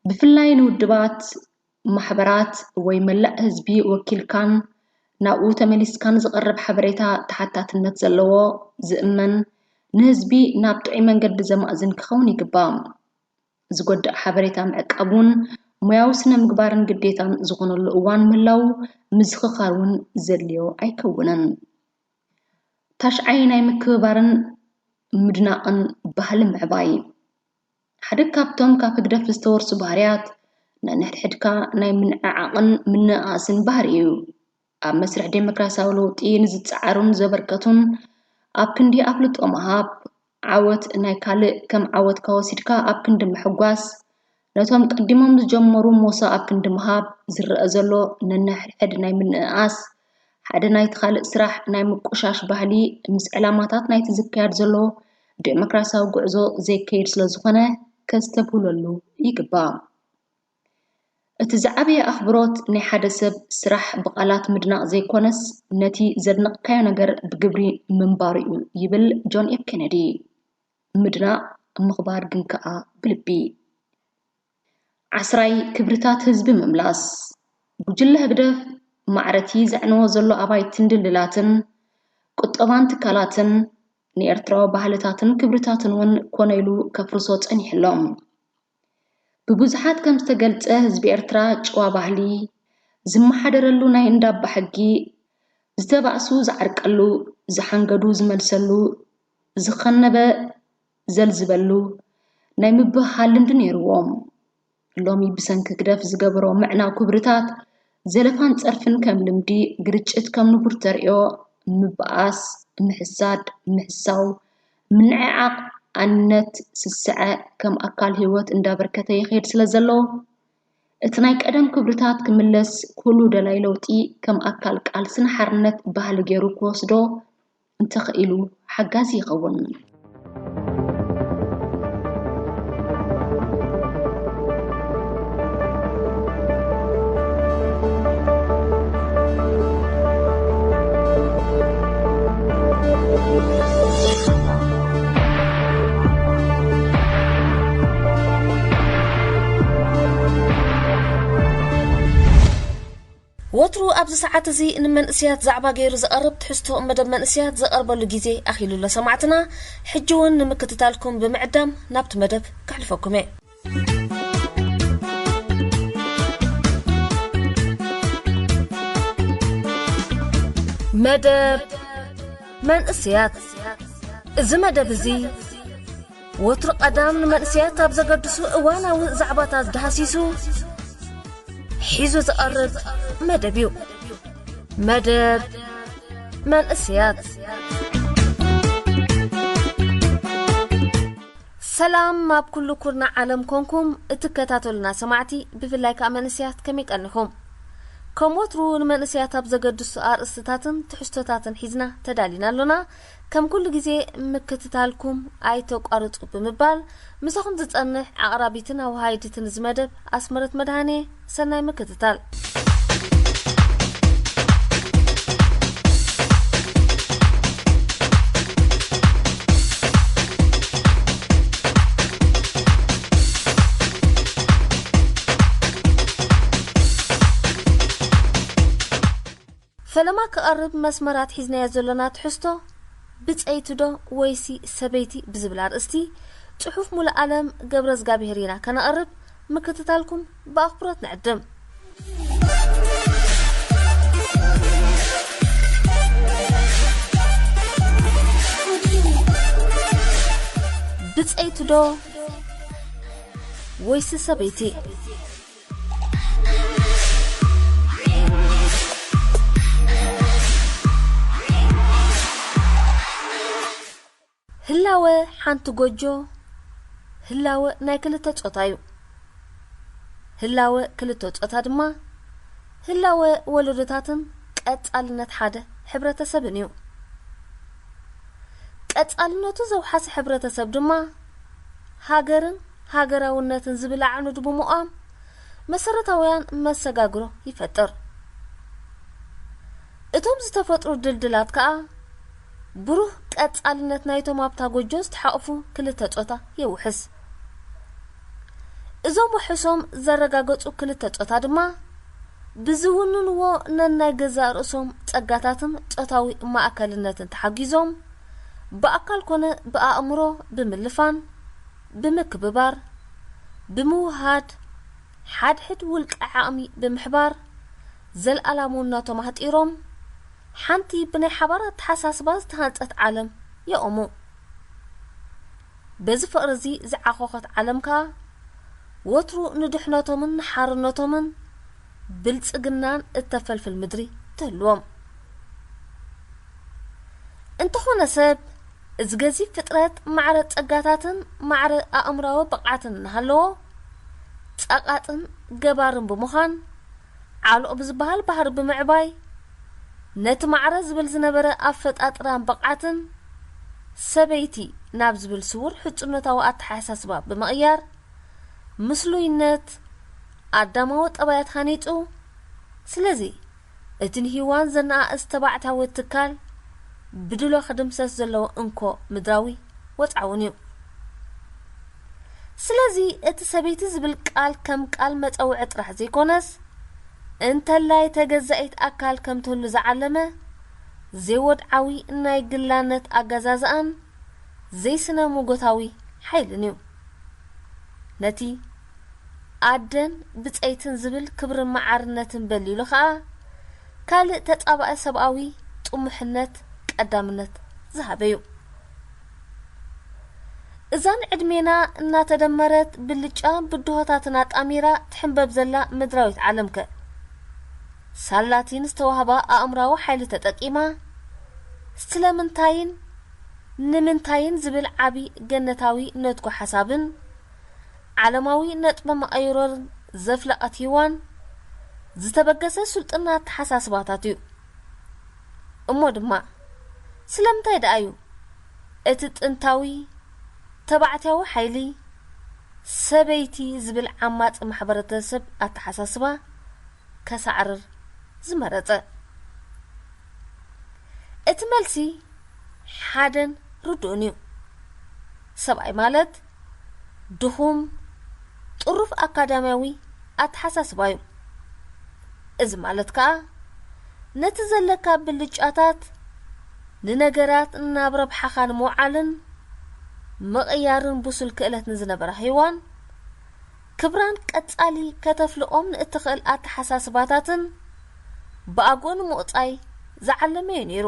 ብፍላይ ንውድባት፣ ማሕበራት ወይ መላእ ህዝቢ ወኪልካን ናብኡ ተመሊስካን ዝቐርብ ሓበሬታ ተሓታትነት ዘለዎ፣ ዝእመን፣ ንህዝቢ ናብ ጥዑይ መንገዲ ዘማእዝን ክኸውን ይግባእ። ዝጎድእ ሓበሬታ ምዕቃብ እውን ሞያዊ ስነ ምግባርን ግዴታን ዝኾነሉ እዋን ምህላው ምዝኽኻር እውን ዘድልዮ ኣይከውንን። ታሽዓይ ናይ ምክብባርን ምድናቕን ባህሊ ምዕባይ። ሓደ ካብቶም ካብ ህግደፍ ዝተወርሱ ባህርያት ነንሕድሕድካ ናይ ምንዕዓቕን ምንእኣስን ባህሪ እዩ። ኣብ መስርሕ ዴሞክራሲያዊ ለውጢ ንዝጸዓሩን ዘበርከቱን ኣብ ክንዲ ኣፍልጦ ምሃብ፣ ዓወት ናይ ካልእ ከም ዓወትካ ወሲድካ ኣብ ክንዲ ምሕጓስ፣ ነቶም ቀዲሞም ዝጀመሩ ሞሳ ኣብ ክንዲ ምሃብ ዝረኣ ዘሎ ነንሕድሕድ ናይ ምንእኣስ፣ ሓደ ናይቲ ካልእ ስራሕ ናይ ምቁሻሽ ባህሊ ምስ ዕላማታት ናይቲ ዝካየድ ዘሎ ዴሞክራሲያዊ ጉዕዞ ዘይከይድ ስለ ዝኾነ ከስተብህለሉ ይግባእ። እቲ ዝዓበየ ኣኽብሮት ናይ ሓደ ሰብ ስራሕ ብቓላት ምድናቕ ዘይኮነስ፣ ነቲ ዘድነቕካዮ ነገር ብግብሪ ምንባሩ እዩ ይብል ጆን ኤፍ ኬነዲ። ምድናቕ ምኽባር ግን ከኣ ብልቢ። ዓስራይ ክብርታት ህዝቢ ምምላስ። ጉጅለ ህግደፍ ማዕረቲ ዘዕንዎ ዘሎ ኣባይትን ድልድላትን ቁጠባን ትካላትን ንኤርትራዊ ባህልታትን ክብርታትን እውን ኮነ ኢሉ ከፍርሶ ጸኒሕሎም። ብብዙሓት ከም ዝተገልጸ ህዝቢ ኤርትራ ጭዋ ባህሊ ዝመሓደረሉ ናይ እንዳባ ሕጊ ዝተባእሱ ዝዓርቀሉ፣ ዝሓንገዱ ዝመልሰሉ፣ ዝኸነበ ዘልዝበሉ ናይ ምብህሃል ልምዲ ነይርዎም። ሎሚ ብሰንኪ ህግደፍ ዝገበሮ ምዕናው ክብርታት፣ ዘለፋን ጸርፍን ከም ልምዲ፣ ግርጭት ከም ንቡር ተርእዮ፣ ምብኣስ፣ ምሕሳድ፣ ምሕሳው፣ ምንዕዓቕ፣ ኣንነት፣ ስስዐ ከም ኣካል ህይወት እንዳበርከተ ይኸይድ ስለ ዘሎ፣ እቲ ናይ ቀደም ክብርታት ክምለስ ኩሉ ደላይ ለውጢ ከም ኣካል ቃልስን ሓርነት ባህሊ ገይሩ ክወስዶ እንተኽኢሉ ሓጋዚ ይኸውን። ወትሩ ኣብዚ ሰዓት እዚ ንመንእስያት ዛዕባ ገይሩ ዝቐርብ ትሕዝቶ መደብ መንእስያት ዘቐርበሉ ግዜ ኣኺሉ ኣሎ ሰማዕትና። ሕጂ እውን ንምክትታልኩም ብምዕዳም ናብቲ መደብ ከሕልፈኩም እየ። መደብ መንእስያት። እዚ መደብ እዚ ወትሩ ቀዳም ንመንእስያት ኣብ ዘገድሱ እዋናዊ ዛዕባታት ዳህሲሱ ሒዙ ዝቐርብ መደብ እዩ። መደብ መንእስያት። ሰላም ኣብ ኩሉ ኩርና ዓለም ኮንኩም እትከታተሉና ሰማዕቲ፣ ብፍላይ ከኣ መንእስያት ከመይ ቀኒኹም? ከም ወትሩ ንመንእስያት ኣብ ዘገድሱ ኣርእስትታትን ትሕዝቶታትን ሒዝና ተዳሊና ኣሎና። ከም ኩሉ ግዜ ምክትታልኩም ኣይተቋርጹ ብምባል፣ ምሳኹም ዝጸንሕ ኣቕራቢትን ኣወሃሂዲትን እዚ መደብ ኣስመረት መድሃኔ። ሰናይ ምክትታል። ፈለማ ክቐርብ መስመራት ሒዝናዮ ዘሎና ትሕዝቶ፣ ብጸይቲ ዶ ወይሲ ሰበይቲ ብዝብል ኣርእስቲ፣ ጽሑፍ ሙሉኣለም ገብረዝጋብሄር ኢና ከነቕርብ፣ ምክትታልኩም ብኣኽብሮት ንዕድም። ብጸይቲ ዶ ወይሲ ሰበይቲ? ህላወ ሓንቲ ጎጆ ህላወ ናይ ክልተ ጾታ እዩ። ህላወ ክልተ ጾታ ድማ ህላወ ወለዶታትን ቀጻልነት ሓደ ሕብረተሰብን እዩ። ቀጻልነቱ ዘውሓሰ ሕብረተሰብ ድማ ሃገርን ሃገራውነትን ዝብል ኣዕኑድ ብምቋም መሰረታውያን መሰጋግሮ ይፈጥር። እቶም ዝተፈጥሩ ድልድላት ከኣ ብሩህ ቀጻልነት ናይቶም ኣብታ ጎጆ ዝተሓቑፉ ክልተ ጾታ የውሕስ። እዞም ውሕሶም ዘረጋገጹ ክልተ ጾታ ድማ ብዝውንንዎ ነናይ ገዛእ ርእሶም ጸጋታትን ጾታዊ ማእከልነትን ተሓጊዞም ብኣካል ኮነ ብኣእምሮ ብምልፋን፣ ብምክብባር፣ ብምውሃድ፣ ሓድሕድ ውልቀ ዓቕሚ ብምሕባር፣ ዘልኣላምነቶም ኣህጢሮም፣ ሓንቲ ብናይ ሓባር ኣተሓሳስባ ዝተሃንጸት ዓለም የቑሙ። በዚ ፍቕሪ እዚ ዝዓኾኸት ዓለም ከኣ፣ ወትሩ ንድሕነቶምን ንሓርነቶምን ብልጽግናን እተፈልፍል ምድሪ ትህልዎም። እንተኾነ ሰብ፣ እዚ ገዚፍ ፍጥረት ማዕረ ጸጋታትን ማዕረ ኣእምራዊ ብቕዓትን እናሃለዎ፣ ጸቓጥን ገባርን ብምዃን፣ ዓሎቕ ብዝበሃል ባህሪ ብምዕባይ፣ ነቲ ማዕረ ዝብል ዝነበረ ኣፈጣጥራን ብቕዓትን ሰበይቲ ናብ ዝብል ስውር ሕጽነታዊ ኣተሓሳስባ ብምቕያር፣ ምስሉይነት ኣዳማዊ ጠባያት ሃኒጹ። ስለዚ፣ እቲ ንሂዋን ዘነኣእስ ተባዕታዊ ትካል ብድሎ ክድምሰስ ዘለዎ እንኮ ምድራዊ ወጽዓውን እዩ። ስለዚ፣ እቲ ሰበይቲ ዝብል ቃል ከም ቃል መጸውዒ ጥራሕ ዘይኮነስ፣ እንተላይ ተገዛኢት ኣካል ከም ትህሉ ዝዓለመ ዘይወድዓዊ ናይ ግላነት ኣገዛዝኣን ዘይስነ-መጎታዊ ሓይልን እዩ። ነቲ ኣደን ብጸይትን ዝብል ክብርን መዓርነትን በሊሉ ኸኣ፣ ካልእ ተጻባኢ ሰብኣዊ ጥሙሕነት ቀዳምነት ዝሃበ እዩ። እዛ ንዕድሜና እናተደመረት ብልጫ ብድሆታትና ጣሚራ ትሕንበብ ዘላ ምድራዊት ዓለምከ፣ ሳላቲን ዝተዋህባ ኣእምራዊ ሓይሊ ተጠቂማ፣ ስለምንታይን ንምንታይን ዝብል ዓቢ ገነታዊ ነትጎ ሓሳብን ዓለማዊ ነጥበ መቐይሮን ዘፍለቐት ሂዋን፣ ዝተበገሰ ስልጡና ኣተሓሳስባታት እዩ። እሞ ድማ፣ ስለምንታይ ደኣ እዩ እቲ ጥንታዊ ተባዕትያዊ ሓይሊ ሰበይቲ ዝብል ዓማጺ ማሕበረተሰብ ኣተሓሳስባ ከሳዕርር ዝመረጸ? እቲ መልሲ ሓደን ርዱእን እዩ። ሰብኣይ ማለት ድኹም፣ ጥሩፍ ኣካዳሚያዊ ኣተሓሳስባ እዩ። እዚ ማለት ከኣ፣ ነቲ ዘለካ ብልጫታት ንነገራት ናብ ረብሓኻ ንምውዓልን ምቕያርን ብሱል ክእለት ንዝነበራ ሄዋን፣ ክብራን ቀጻሊ ከተፍልቖም ንእትኽእል ኣተሓሳስባታትን ብኣግኡ ንምቑጻይ ዝዓለመ እዩ ነይሩ።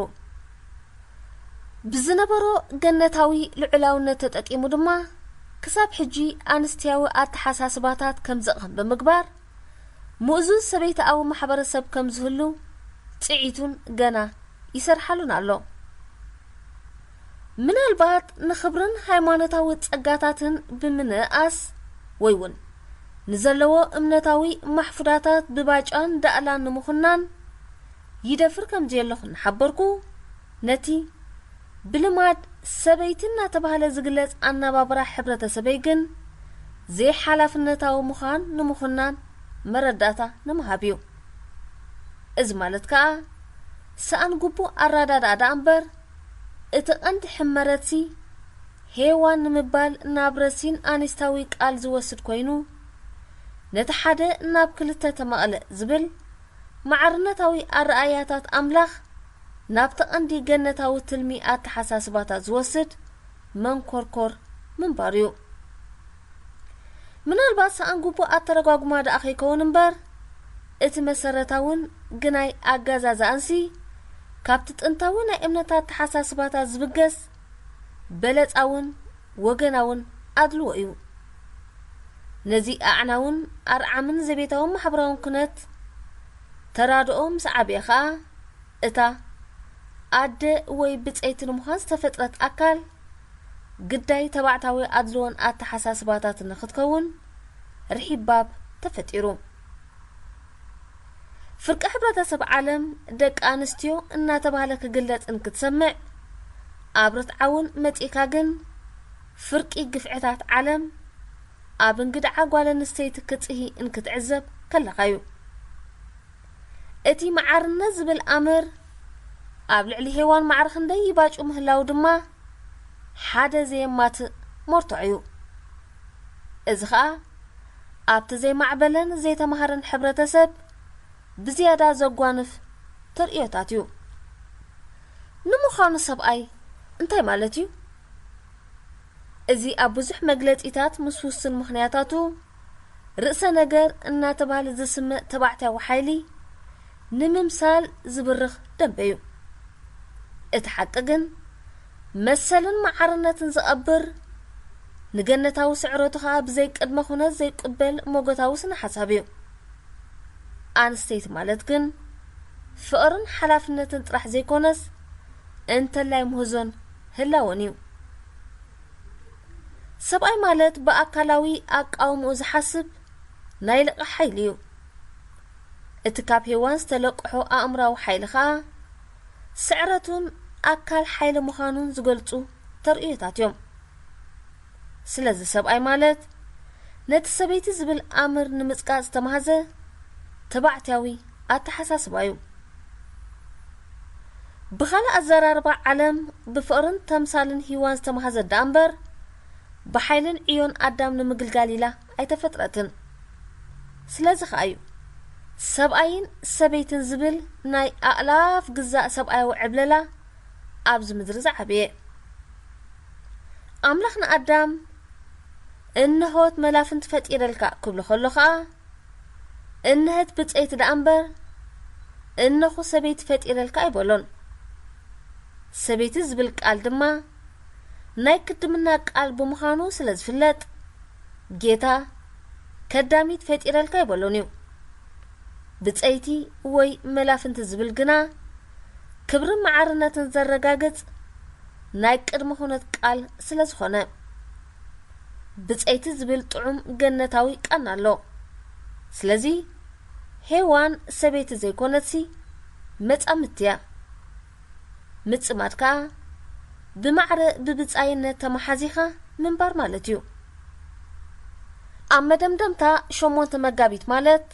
ብዝነበሮ ገነታዊ ልዑላውነት ተጠቂሙ ድማ፣ ክሳብ ሕጂ ኣንስትያዊ ኣተሓሳስባታት ከም ዘቕህም ብምግባር፣ ምእዙዝ ሰበይትኣዊ ማሕበረሰብ ከም ዝህሉ ጽዒቱን ገና ይሰርሓሉን ኣሎ። ምናልባት ንኽብርን ሃይማኖታዊ ጸጋታትን ብምንእኣስ፣ ወይ እውን ንዘለዎ እምነታዊ ማሕፉዳታት ብባጫን ዳእላን ንምኹናን ይደፍር ከም ዘየለኹ እናሓበርኩ፣ ነቲ ብልማድ ሰበይቲ እናተባህለ ዝግለጽ ኣነባብራ ሕብረተሰበይ ግን ዘይሓላፍነታዊ ምዃን ንምኹናን መረዳእታ ንምሃብ እዩ። እዚ ማለት ከኣ፣ ሰኣን ግቡእ ኣረዳድኣ ደኣ እምበር፣ እቲ ቀንዲ ሕመረትሲ ሄዋን ንምባል ናብ ረሲን ኣንስታዊ ቃል ዝወስድ ኮይኑ፣ ነቲ ሓደ ናብ ክልተ ተመቕለ ዝብል ማዕርነታዊ ኣረኣእያታት ኣምላኽ ናብቲ ቀንዲ ገነታዊ ትልሚ ኣተሓሳስባታት ዝወስድ መንኮርኮር ምንባሩ እዩ። ምናልባት ሰኣን ግቡእ ኣተረጓጉማ ደኣ ከይከውን እምበር፣ እቲ መሰረታውን ግናይ ኣገዛዝኣንሲ ካብቲ ጥንታዊ ናይ እምነታት ኣተሓሳስባታት ዝብገስ በለጻውን ወገናውን ኣድልዎ እዩ። ነዚ ኣዕናውን ኣርዓምን ዘቤታውን ማሕበራውን ኩነት ተራድኦ ምስ ዓብየ ኸኣ፣ እታ ኣደ ወይ ብጸይቲ ንምዃን ዝተፈጥረት ኣካል፣ ግዳይ ተባዕታዊ ኣድልዎን ኣተሓሳስባታትን ንኽትከውን ርሒባብ ተፈጢሩ። ፍርቂ ሕብረተሰብ ዓለም ደቂ ኣንስትዮ እናተባህለ ክግለጽ እንክትሰምዕ፣ ኣብ ርትዓውን መጺእካ ግን ፍርቂ ግፍዕታት ዓለም ኣብ እንግድዓ ጓል ኣንስተይቲ ክጽሂ እንክትዕዘብ ከለኻ'ዩ። እቲ መዓርነት ዝብል ኣምር ኣብ ልዕሊ ሄዋን ማዕረ ክንደይ ይባጩ ምህላው ድማ ሓደ ዘየማትእ መርትዖ እዩ። እዚ ኸኣ ኣብቲ ዘይማዕበለን ዘይተማህረን ሕብረተሰብ ብዝያዳ ዘጓንፍ ተርእዮታት እዩ። ንምዃኑ ሰብኣይ እንታይ ማለት እዩ? እዚ ኣብ ብዙሕ መግለጺታት ምስ ውሱን ምኽንያታቱ ርእሰ ነገር እናተባህለ ዝስመ ተባዕትያዊ ሓይሊ ንምምሳል ዝብርኽ ደንበ እዩ። እቲ ሓቂ ግን መሰልን መዓርነትን ዘቐብር፣ ንገነታዊ ስዕረቱ ኸኣ ብዘይ ቅድመ ኩነት ዘይቅበል ሞጎታዊ ስነ ሓሳብ እዩ። ኣንስተይቲ ማለት ግን ፍቕርን ሓላፍነትን ጥራሕ ዘይኮነስ እንተላይ ምህዞን ህላወን እዩ። ሰብኣይ ማለት ብኣካላዊ ኣቃውምኡ ዝሓስብ ናይ ልቓሕ ሓይሊ እዩ። እቲ ካብ ሄዋን ዝተለቅሖ ኣእምራዊ ሓይሊ ኸኣ ስዕረቱን ኣካል ሓይሊ ምዃኑን ዝገልጹ ተርእዮታት እዮም። ስለዚ ሰብኣይ ማለት ነቲ ሰበይቲ ዝብል ኣምር ንምጽቃጥ ዝተማህዘ ተባዕትያዊ ኣተሓሳስባ እዩ። ብኻልእ ኣዘራርባ ዓለም ብፍቕርን ተምሳልን ሂዋን ዝተማህዘት ደኣ እምበር ብሓይልን ዕዮን ኣዳም ንምግልጋል ኢላ ኣይተፈጥረትን። ስለዚ ኸኣ እዩ ሰብኣይን ሰበይትን ዝብል ናይ ኣእላፍ ግዛእ ሰብኣያዊ ዕብለላ ኣብዚ ምድሪ ዝዓበየ። ኣምላኽ ንኣዳም እንሆት መላፍንቲ ፈጢረልካ ክብሎ ከሎ ኸኣ እንሀት ብጸይቲ ደኣ እምበር እነኹ ሰበይቲ ፈጢረልካ ኣይበሎን። ሰበይቲ ዝብል ቃል ድማ ናይ ክድምና ቃል ብምዃኑ ስለ ዝፍለጥ ጌታ ከዳሚት ፈጢረልካ ኣይበሎን እዩ። ብጸይቲ ወይ መላፍንቲ ዝብል ግና ክብርን መዓርነትን ዘረጋግጽ ናይ ቅድመ ኩነት ቃል ስለ ዝኾነ። ብጸይቲ ዝብል ጥዑም ገነታዊ ቃና ኣሎ። ስለዚ ሄዋን ሰበይቲ ዘይኮነትሲ መጻምድቲ እያ። ምጽማድ ከኣ ብማዕረ ብብጻይነት ተመሓዚኻ ምንባር ማለት እዩ። ኣብ መደምደምታ ሸሞንተ መጋቢት ማለት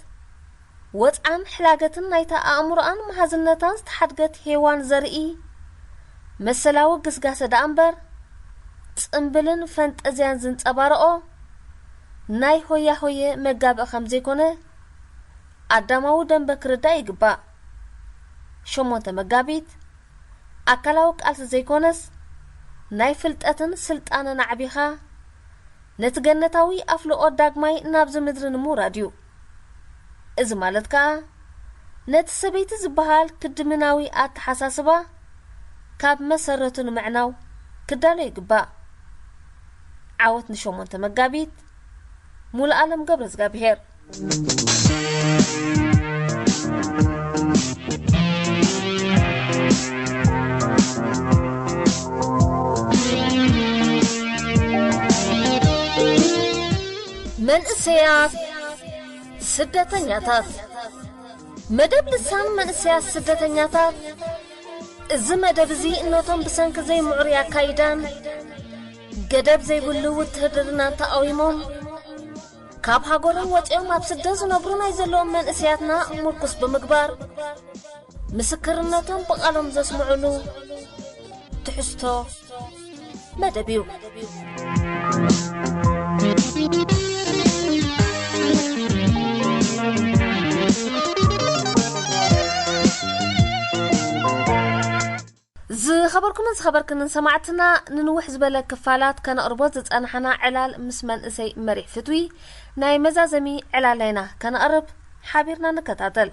ወጽዓን ሕላገትን ናይታ ኣእምሮኣን መሃዝነታን ዝተሓድገት ሄዋን ዘርኢ መሰላዊ ግስጋሰ ደኣ እምበር ጽምብልን ፈንጠዝያን ዝንጸባረቖ ናይ ሆያ ሆየ መጋብኢ ከም ዘይኮነ ኣዳማዊ ደንበ ክርዳእ ይግባእ። ሸሞንተ መጋቢት ኣካላዊ ቃልሲ ዘይኮነስ ናይ ፍልጠትን ስልጣነን ኣዕቢኻ ነቲ ገነታዊ ኣፍልቆ ዳግማይ ናብዚ ምድሪ ንምውራድ እዩ። እዚ ማለት ከኣ ነቲ ሰበይቲ ዝበሃል ክድምናዊ ኣተሓሳስባ ካብ መሰረቱ ንምዕናው ክዳሎ ይግባእ። ዓወት ንሸሞንተ መጋቢት። ሙሉኣለም ገብረዝጋብሄር። መንእሰያት ስደተኛታት። መደብ ልሳን መንእሰያት ስደተኛታት። እዚ መደብ እዚ ነቶም ብሰንኪ ዘይምዕሩይ ኣካይዳን ገደብ ዘይብሉ ውትህድርናን ተቓዊሞም ካብ ሃገሮም ወጺኦም ኣብ ስደት ዝነብሩ ናይ ዘለዎም መንእሰያትና ምርኩስ ብምግባር ምስክርነቶም ብቓሎም ዘስምዑሉ ትሕዝቶ መደብ እዩ። ዝኸበርኩምን ዝኸበርክንን ሰማዕትና፣ ንንውሕ ዝበለ ክፋላት ከነቕርቦ ዝጸናሕና ዕላል ምስ መንእሰይ መሪሕ ፍትዊ ናይ መዛዘሚ ዕላልና ኢና ከነቕርብ። ሓቢርና ንከታተል።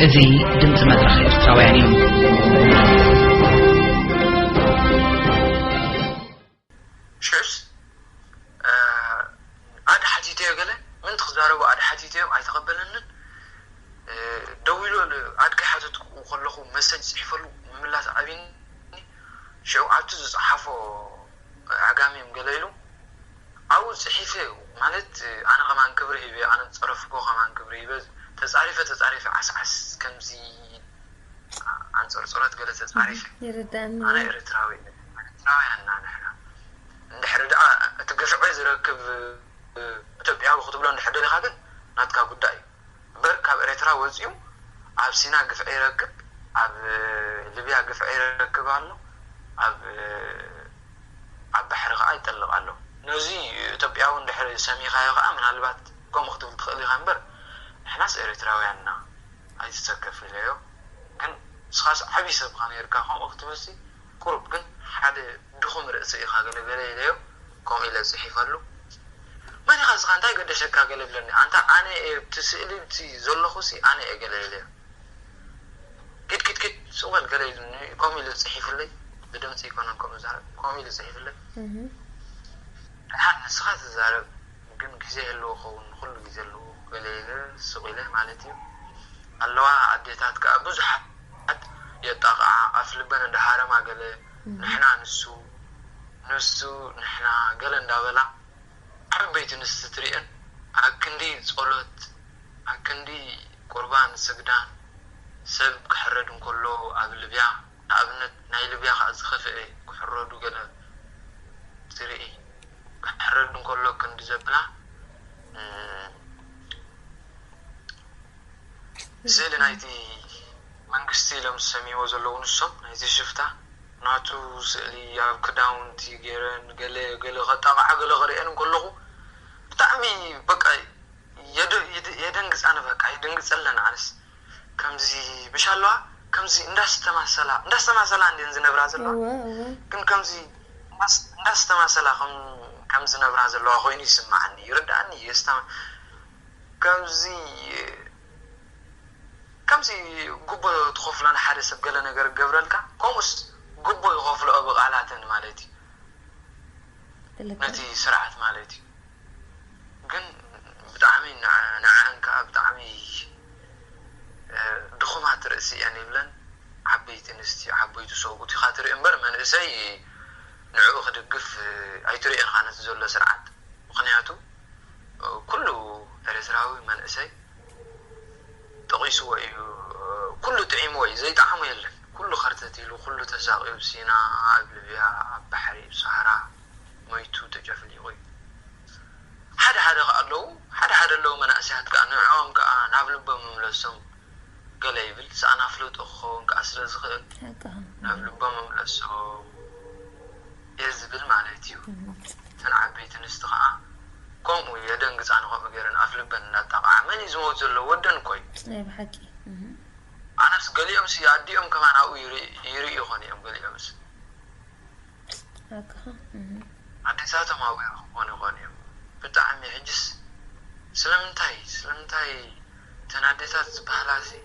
እዚ ድምፂ መድረኽ ኤርትራውያን እዩ። ሽዑስ፣ እ፣ ኣድ ሓቲተዮ ገለ፣ ምእንቲ ክዛረቡ ኣድ ሓቲተዮም ኣይተቐበለንን። እ፣ ደዊሉ ኣድ ከይሓተትኩ ከለኹ መሰጅ ጽሒፈሉ ምምላስ ኣብይኒ። ሽዑ ኣብቲ ዝጸሓፎ ዓጋም እዮም ገለ ኢሉ ኣብኡ ጽሒፈ እዩ። ማለት፣ ኣነ ከማን ክብሪ ሂበ፣ ኣነ ዝጸረፍኩ ከማን ክብሪ ሂበ፣ ተጻሪፈ፣ ተጻሪፈ፣ ዓስዓስ ከምዚ ኣንጸርጽሮት ገለ ተጻሪፈ። ይርዳእኒ። ኣነ ኤርትራዊ እየ። ኤርትራውያን ኢና ንሕና። እንድሕሪ ደኣ እቲ ግፍዒ ዝረክብ ኢትዮጵያዊ ክትብሎ እንድሕር ደሊኻ ግን ናትካ ጉዳይ እዩ። እምበር ካብ ኤርትራ ወጺኡ ኣብ ሲና ግፍዒ ይረክብ፣ ኣብ ሊብያ ግፍዒ ይረክብ ኣሎ፣ ኣብ፣ ኣብ ባሕሪ ከኣ ይጠልቕ ኣሎ። ነዚ ኢትዮጵያዊ እንድሕር ሰሚኻዮ ከኣ ምናልባት ከምኡ ክትብል ትኽእል ኢኻ እምበር ንሕናስ ኤርትራውያን ኢና። ኣይትሰከፍ ኢለዮ። ግን ንስኻስ ዓብዪ ሰብ ኢኻ ነይርካ ከምኡ ክትብልሲ ቁሩብ ግን ሓደ ድኹም ርእሲ ኢኻ ገለገለ ኢለዮ። ከምኡ ኢለ ጽሒፈሉ። መን ኢኻ ንስኻ እንታይ ገደሸካ ገለ ብለኒ። ኣንታ ኣነ እየ ኣብቲ ስእሊ ኣብቲ ዘለኹሲ ኣነ እየ ገለ ኢለዮ። ኪድ ኪድ ኪድ ሱቕ በል ገለ ኢሉኒ። ከምኡ ኢሉ ጽሒፉለይ። ብድምጺ ኣይኮነን ከምኡ ዝዛረብ። ከምኡ ኢሉ ጽሒፉለይ። ደሓን ንስኻ ትዛረብ። ግን ግዜ ይህልዎ ክኸውን ንኹሉ ግዜ ኣለዎ ገለ ኢለ ስቕ ኢለ ማለት እዩ። ኣለዋ ኣዴታት ከኣ ብዙሓት የጣቕዓ ኣፍ ልበን እንዳሃረማ ገለ ንሕና ንሱ ንሱ ንሕና ገለ እንዳበላ ዓበይቲ ንስቲ ትሪእን ኣክንዲ ጸሎት ኣክንዲ ቁርባን ስግዳን ሰብ ክሕረድ እንከሎ ኣብ ልብያ ንኣብነት ናይ ልብያ ከዓ ዝኸፍአ ክሕረዱ ገለ ትርኢ። ክሕረድ እንከሎ ክንዲ ዘብላ ስእሊ ናይቲ መንግስቲ ኢሎም ዝሰምይዎ ዘለዉ ንሶም ናይቲ ሽፍታ ናቱ ስእሊ ኣብ ክዳውንቲ ገይረን ገለ ገለ ከጣቕዓ ገለ ክርእየን እንከለኹ ብጣዕሚ በቃ የደንግፃኒ በቃ ይድንግፀለን ኣነስ ከምዚ ብሻለዋ ከምዚ እንዳስተማሰላ እንዳስተማሰላ እንዲን ዝነብራ ዘለዋ ግን ከምዚ እንዳስተማሰላ ከም ዝነብራ ዘለዋ ኮይኑ ይስማዓኒ ይርዳኣኒ ከምዚ ከምዚ ጉቦ ትኸፍሎ ንሓደ ሰብ ገለ ነገር ገብረልካ ከምኡስ ጉቦ ይኸፍልኦ ብቃላተን ማለት እዩ ነቲ ስርዓት ማለት እዩ ግን ብጣዕሚ ንዓን ከዓ ብጣዕሚ ድኹማት ርእሲ እየን ይብለን ዓበይቲ ንስቲ ዓበይቲ ሰብኡት ኢኻ ትርኢ እምበር መንእሰይ ንዕኡ ክድግፍ ኣይትርእን ኻ ነቲ ዘሎ ስርዓት ምክንያቱ ኩሉ ኤርትራዊ መንእሰይ ጠቒስዎ እዩ ኩሉ ጥዒምዎ እዩ ዘይጠዓሞ የለን ኩሉ ከርተት ኢሉ ኩሉ ተሳቒዩ ኣብ ሲና ኣብ ልብያ ኣብ ባሕሪ ኣብ ሰሃራ ሞይቱ ተጨፍሊቑ እዩ ሓደ ሓደ ከኣ ኣለዉ ሓደ ሓደ ኣለዉ መናእሰያት ከኣ ንዕኦም ከኣ ናብ ልቦም ምምለሶም ገለ ይብል ሰኣን ኣፍልጦ ክኸውን ከኣ ስለ ዝኽእል ናብ ልቦም ምምለሶም እየ ዝብል ማለት እዩ እተን ዓበይቲ ኣንስቲ ከኣ ከምኡ የደንግፃኒ ከምኡ ገይረን ኣፍ ልበን እናጣቕዓ መን እዩ ዝመውት ዘሎ ወደን እኮ እዩ ናይ ብሓቂ ኣነስ ገሊኦምስ ኣዲኦም ከማን ኣብኡ ይርኢ- ይርእዩ ይኾኑ እዮም ገሊኦምስ ኣካኻ ኣዴታቶም ኣብኡ ክኾኑ ይኾኑ እዮም ብጣዕሚ ሕጅስ ስለምንታይ ስለምንታይ እተን ኣዴታት ዝበሃላ ሲ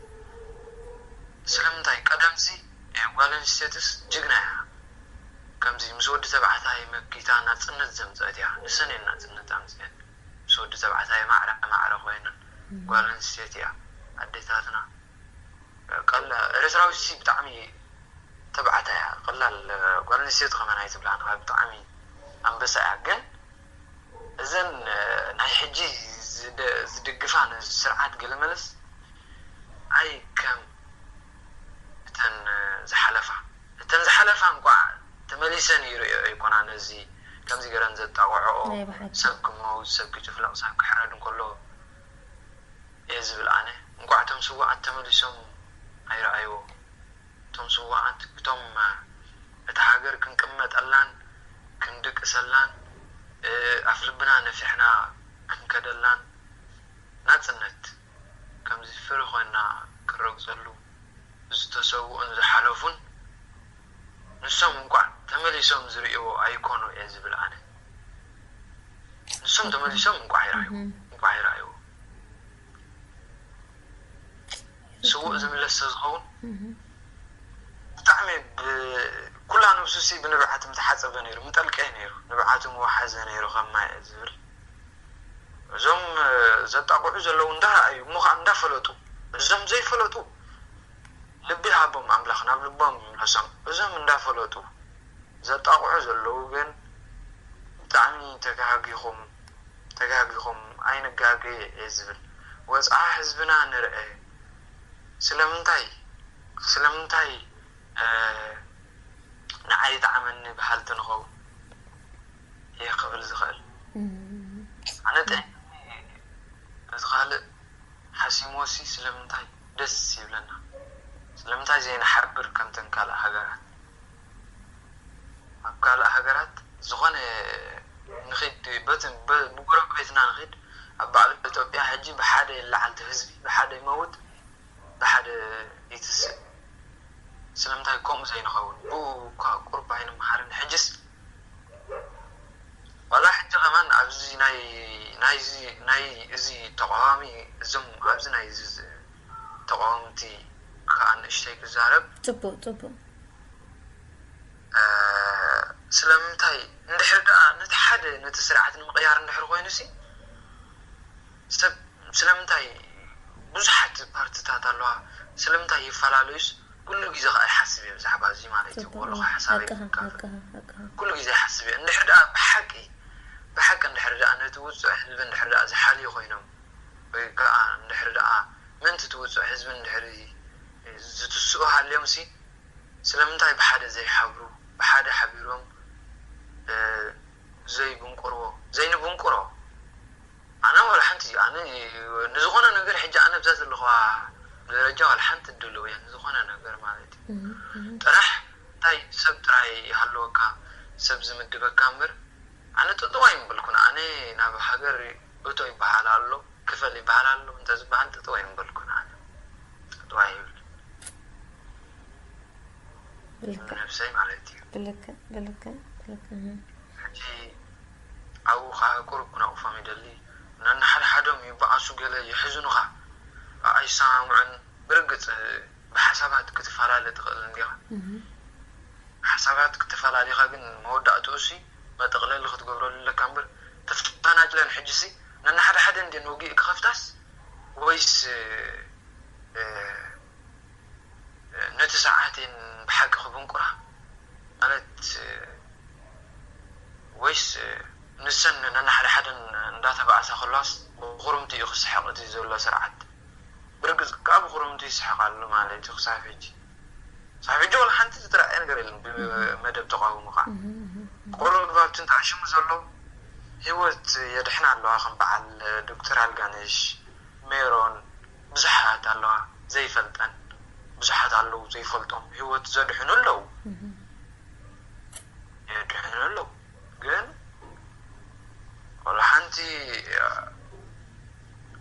ስለምንታይ ቀደምሲ ጓል ኣንስተይትስ ጅግና እያ ከምዚ ምስ ወዲ ተባዕታይ መኪታ ናፅነት ዘምፀአት እያ ንሰን እየን ናፅነት ኣምፅአን ምስ ወዲ ተባዕታይ ማዕረ ማዕረ ኮይነን ጓል ኣንስተይቲ እያ ኣዴታትና ቀላ ኤርትራዊት ሲ ብጣዕሚ ተባዕታይ እያ ቀላል ጓል ኣንስተይቲ ከመን ኣይትብላን ካብ ብጣዕሚ ኣንበሳ እያ ግን እዘን ናይ ሕጂ ዝድግፋ ንስርዓት ገለመለስ ኣይ ከም እተን ዝሓለፋ እተን ዝሓለፋ እንኳዕ ተመሊሰን ይርእዮ ኣይኮና ነዚ ከምዚ ገረን ዘጣቕዖኦ ሰብ ክመውት ሰብ ክጭፍለቕ ሰብ ክሕረድ እንከሎ እየ ዝብል ኣነ እንኳዕ እቶም ስዋኣት ተመሊሶም ኣይረኣይዎ እቶም ስዋኣት እቶም እታ ሃገር ክንቅመጠላን ክንድቅሰላን ኣፍልብና ነፊሕና ክንከደላን ናፅነት ከምዚ ፍሪ ኮይና ክረግፀሉ ዝተሰውኡን ዝሓለፉን ንሶም እንኳዕ ተመሊሶም ዝርእይዎ ኣይኮኑ እየ ዝብል ኣነ ንሶም ተመሊሶም እንኳዕ ይረኣዩ እንኳዕ ይረኣዩ ስውእ ዝምለስ ዝኸውን ብጣዕሚ ኩላ ነብሱ ሲ ብንብዓት ምተሓፀበ ነይሩ ምጠልቀየ ነይሩ ንብዓቱ ምወሓዘ ነይሩ ከማየ ዝብል እዞም ዘጣቕዑ ዘለዉ እንዳረኣዩ እሞ ከዓ እንዳፈለጡ እዞም ዘይፈለጡ ልቢ ሃቦም ኣምላኽ ናብ ልቦም ይምለሶም እዞም እንዳፈለጡ ዘጣቕዑ ዘለዉ ግን ብጣዕሚ ተጋጊኹም ተጋጊኹም ኣይንጋገ እየ ዝብል ወፅዓ ህዝብና ንርአ ስለምንታይ ስለምንታይ ንዓይ ይጥዓመኒ በሃልቲ ንኸውን እየ ክብል ዝኽእል ኣነ ጥዒ እዚ ካልእ ሓሲሞሲ ስለምንታይ ደስ ይብለና ስለምንታይ ዘይንሓብር ከምተን ካልእ ሃገራት ኣብ ካልእ ሃገራት ዝኾነ ንኺድ በቲ ብጎረቤትና ንኺድ ኣብ በዓል ኢትዮጵያ ሕጂ ብሓደ ይለዓልቲ ህዝቢ ብሓደ ይመውት ብሓደ ይትስእ ስለምንታይ ከምኡ ዘይንኸውን ብኡ እኳ ቁርብ ኣይንመሃርን ሕጅስ ዋላ ሕጂ ከማን ኣብዚ ናይ ናይዚ ናይ እዚ ተቃዋሚ እዞም ኣብዚ ናይ እዚ ተቃወምቲ ከዓ ንእሽተይ ክዛረብ ፅቡቅ ፅቡቅ ስለምንታይ እንድሕር ደኣ ነቲ ሓደ ነቲ ስርዓት ንምቕያር እንድሕር ኮይኑ ሲ ሰብ ስለምንታይ ብዙሓት ፓርትታት ኣለዋ ስለምንታይ ይፈላለዩስ ኩሉ ግዜ ከዓ ይሓስብ እየ ብዛዕባ እዚ ማለት እዩ ከለኹ ሓሳበይ ክካፈል ኩሉ ግዜ ይሓስብ እየ እንድሕር ደኣ ብሓቂ ብሓቂ እንድሕር ደኣ ነቲ ውፅዕ ህዝቢ እንድሕር ደኣ ዝሓልዩ ኮይኖም ወይ ከዓ እንድሕር ደኣ ምእንቲ እቲ ውፅዕ ህዝቢ እንድሕር ዝትስኡ ሃልዮም ሲ ስለምንታይ ብሓደ ዘይሓብሩ፣ ብሓደ ሓቢሮም ዘይብንቁርዎ ዘይንብንቁሮ? ኣነ ዋላ ሓንቲ ኣነ ንዝኾነ ነገር ሕጂ ኣነ ብዛ ዘለኹዋ ደረጃ ዋላ ሓንቲ ድልው እየ ንዝኾነ ነገር ማለት እዩ። ጥራሕ እንታይ ሰብ ጥራይ ይሃለወካ ሰብ ዝምድበካ እምበር ኣነ ጥጥው ኣይምበልኩን። ኣነ ናብ ሃገር እቶ ይበሃል ኣሎ ክፈል ይበሃል ኣሎ እንተ ዝበሃል ጥጥው ኣይምበልኩን። ኣነ ጥጥው ኣይብል ብልክዕ ነብሰይ ማለት እዩ። ብልክዕ ብልክዕ ብልክዕ እህ። ሕጂ ኣብኡ ከዓ ቁሩብ ክነቕፎም ይደሊ። ነንሓድሓዶም ይበኣሱ ገለ ይሕዝኑኻ ኣይሰማምዑን። ብርግፅ ብሓሳባት ክትፈላለ ትኽእል እንዲኻ። ሓሳባት ክትፈላሊኻ ግን መወዳእትኡ ሲ መጠቕለሊ ክትገብረሉ ኣለካ እምበር ተፈናጭለን ሕጂ ሲ ነንሓድሓደ እንድን ውግእ ክኸፍታስ ወይስ ነቲ ሰዓቴን ብሓቂ ክብንቁራ ማለት ወይስ ንሰን ነንሓደ ሓደን እንዳተባእሳ ከለዋስ ብኹርምቲ እዩ ክስሕቕ እቲ ዘሎ ስርዓት። ብርግፅ ከዓ ብኹርምቲ ይስሕቕ ኣሎ ማለት እዩ ክሳብ ሕጂ። ክሳብ ሕጂ ወላ ሓንቲ ዝተረኣየ ነገር የለን ብመደብ ተቃውሞ ከዓ። ቁሩብ ኣብቲ እንተኣሽሙ ዘሎ ህይወት የድሕና ኣለዋ ከም በዓል ዶክተር ኣልጋነሽ፣ ሜሮን ብዙሓት ኣለዋ ዘይፈልጠን ብዙሓት ኣለዉ ዘይፈልጦም ህይወት ዘድሕኑ ኣለዉ የድሕኑ ኣለዉ ግን ወላ ሓንቲ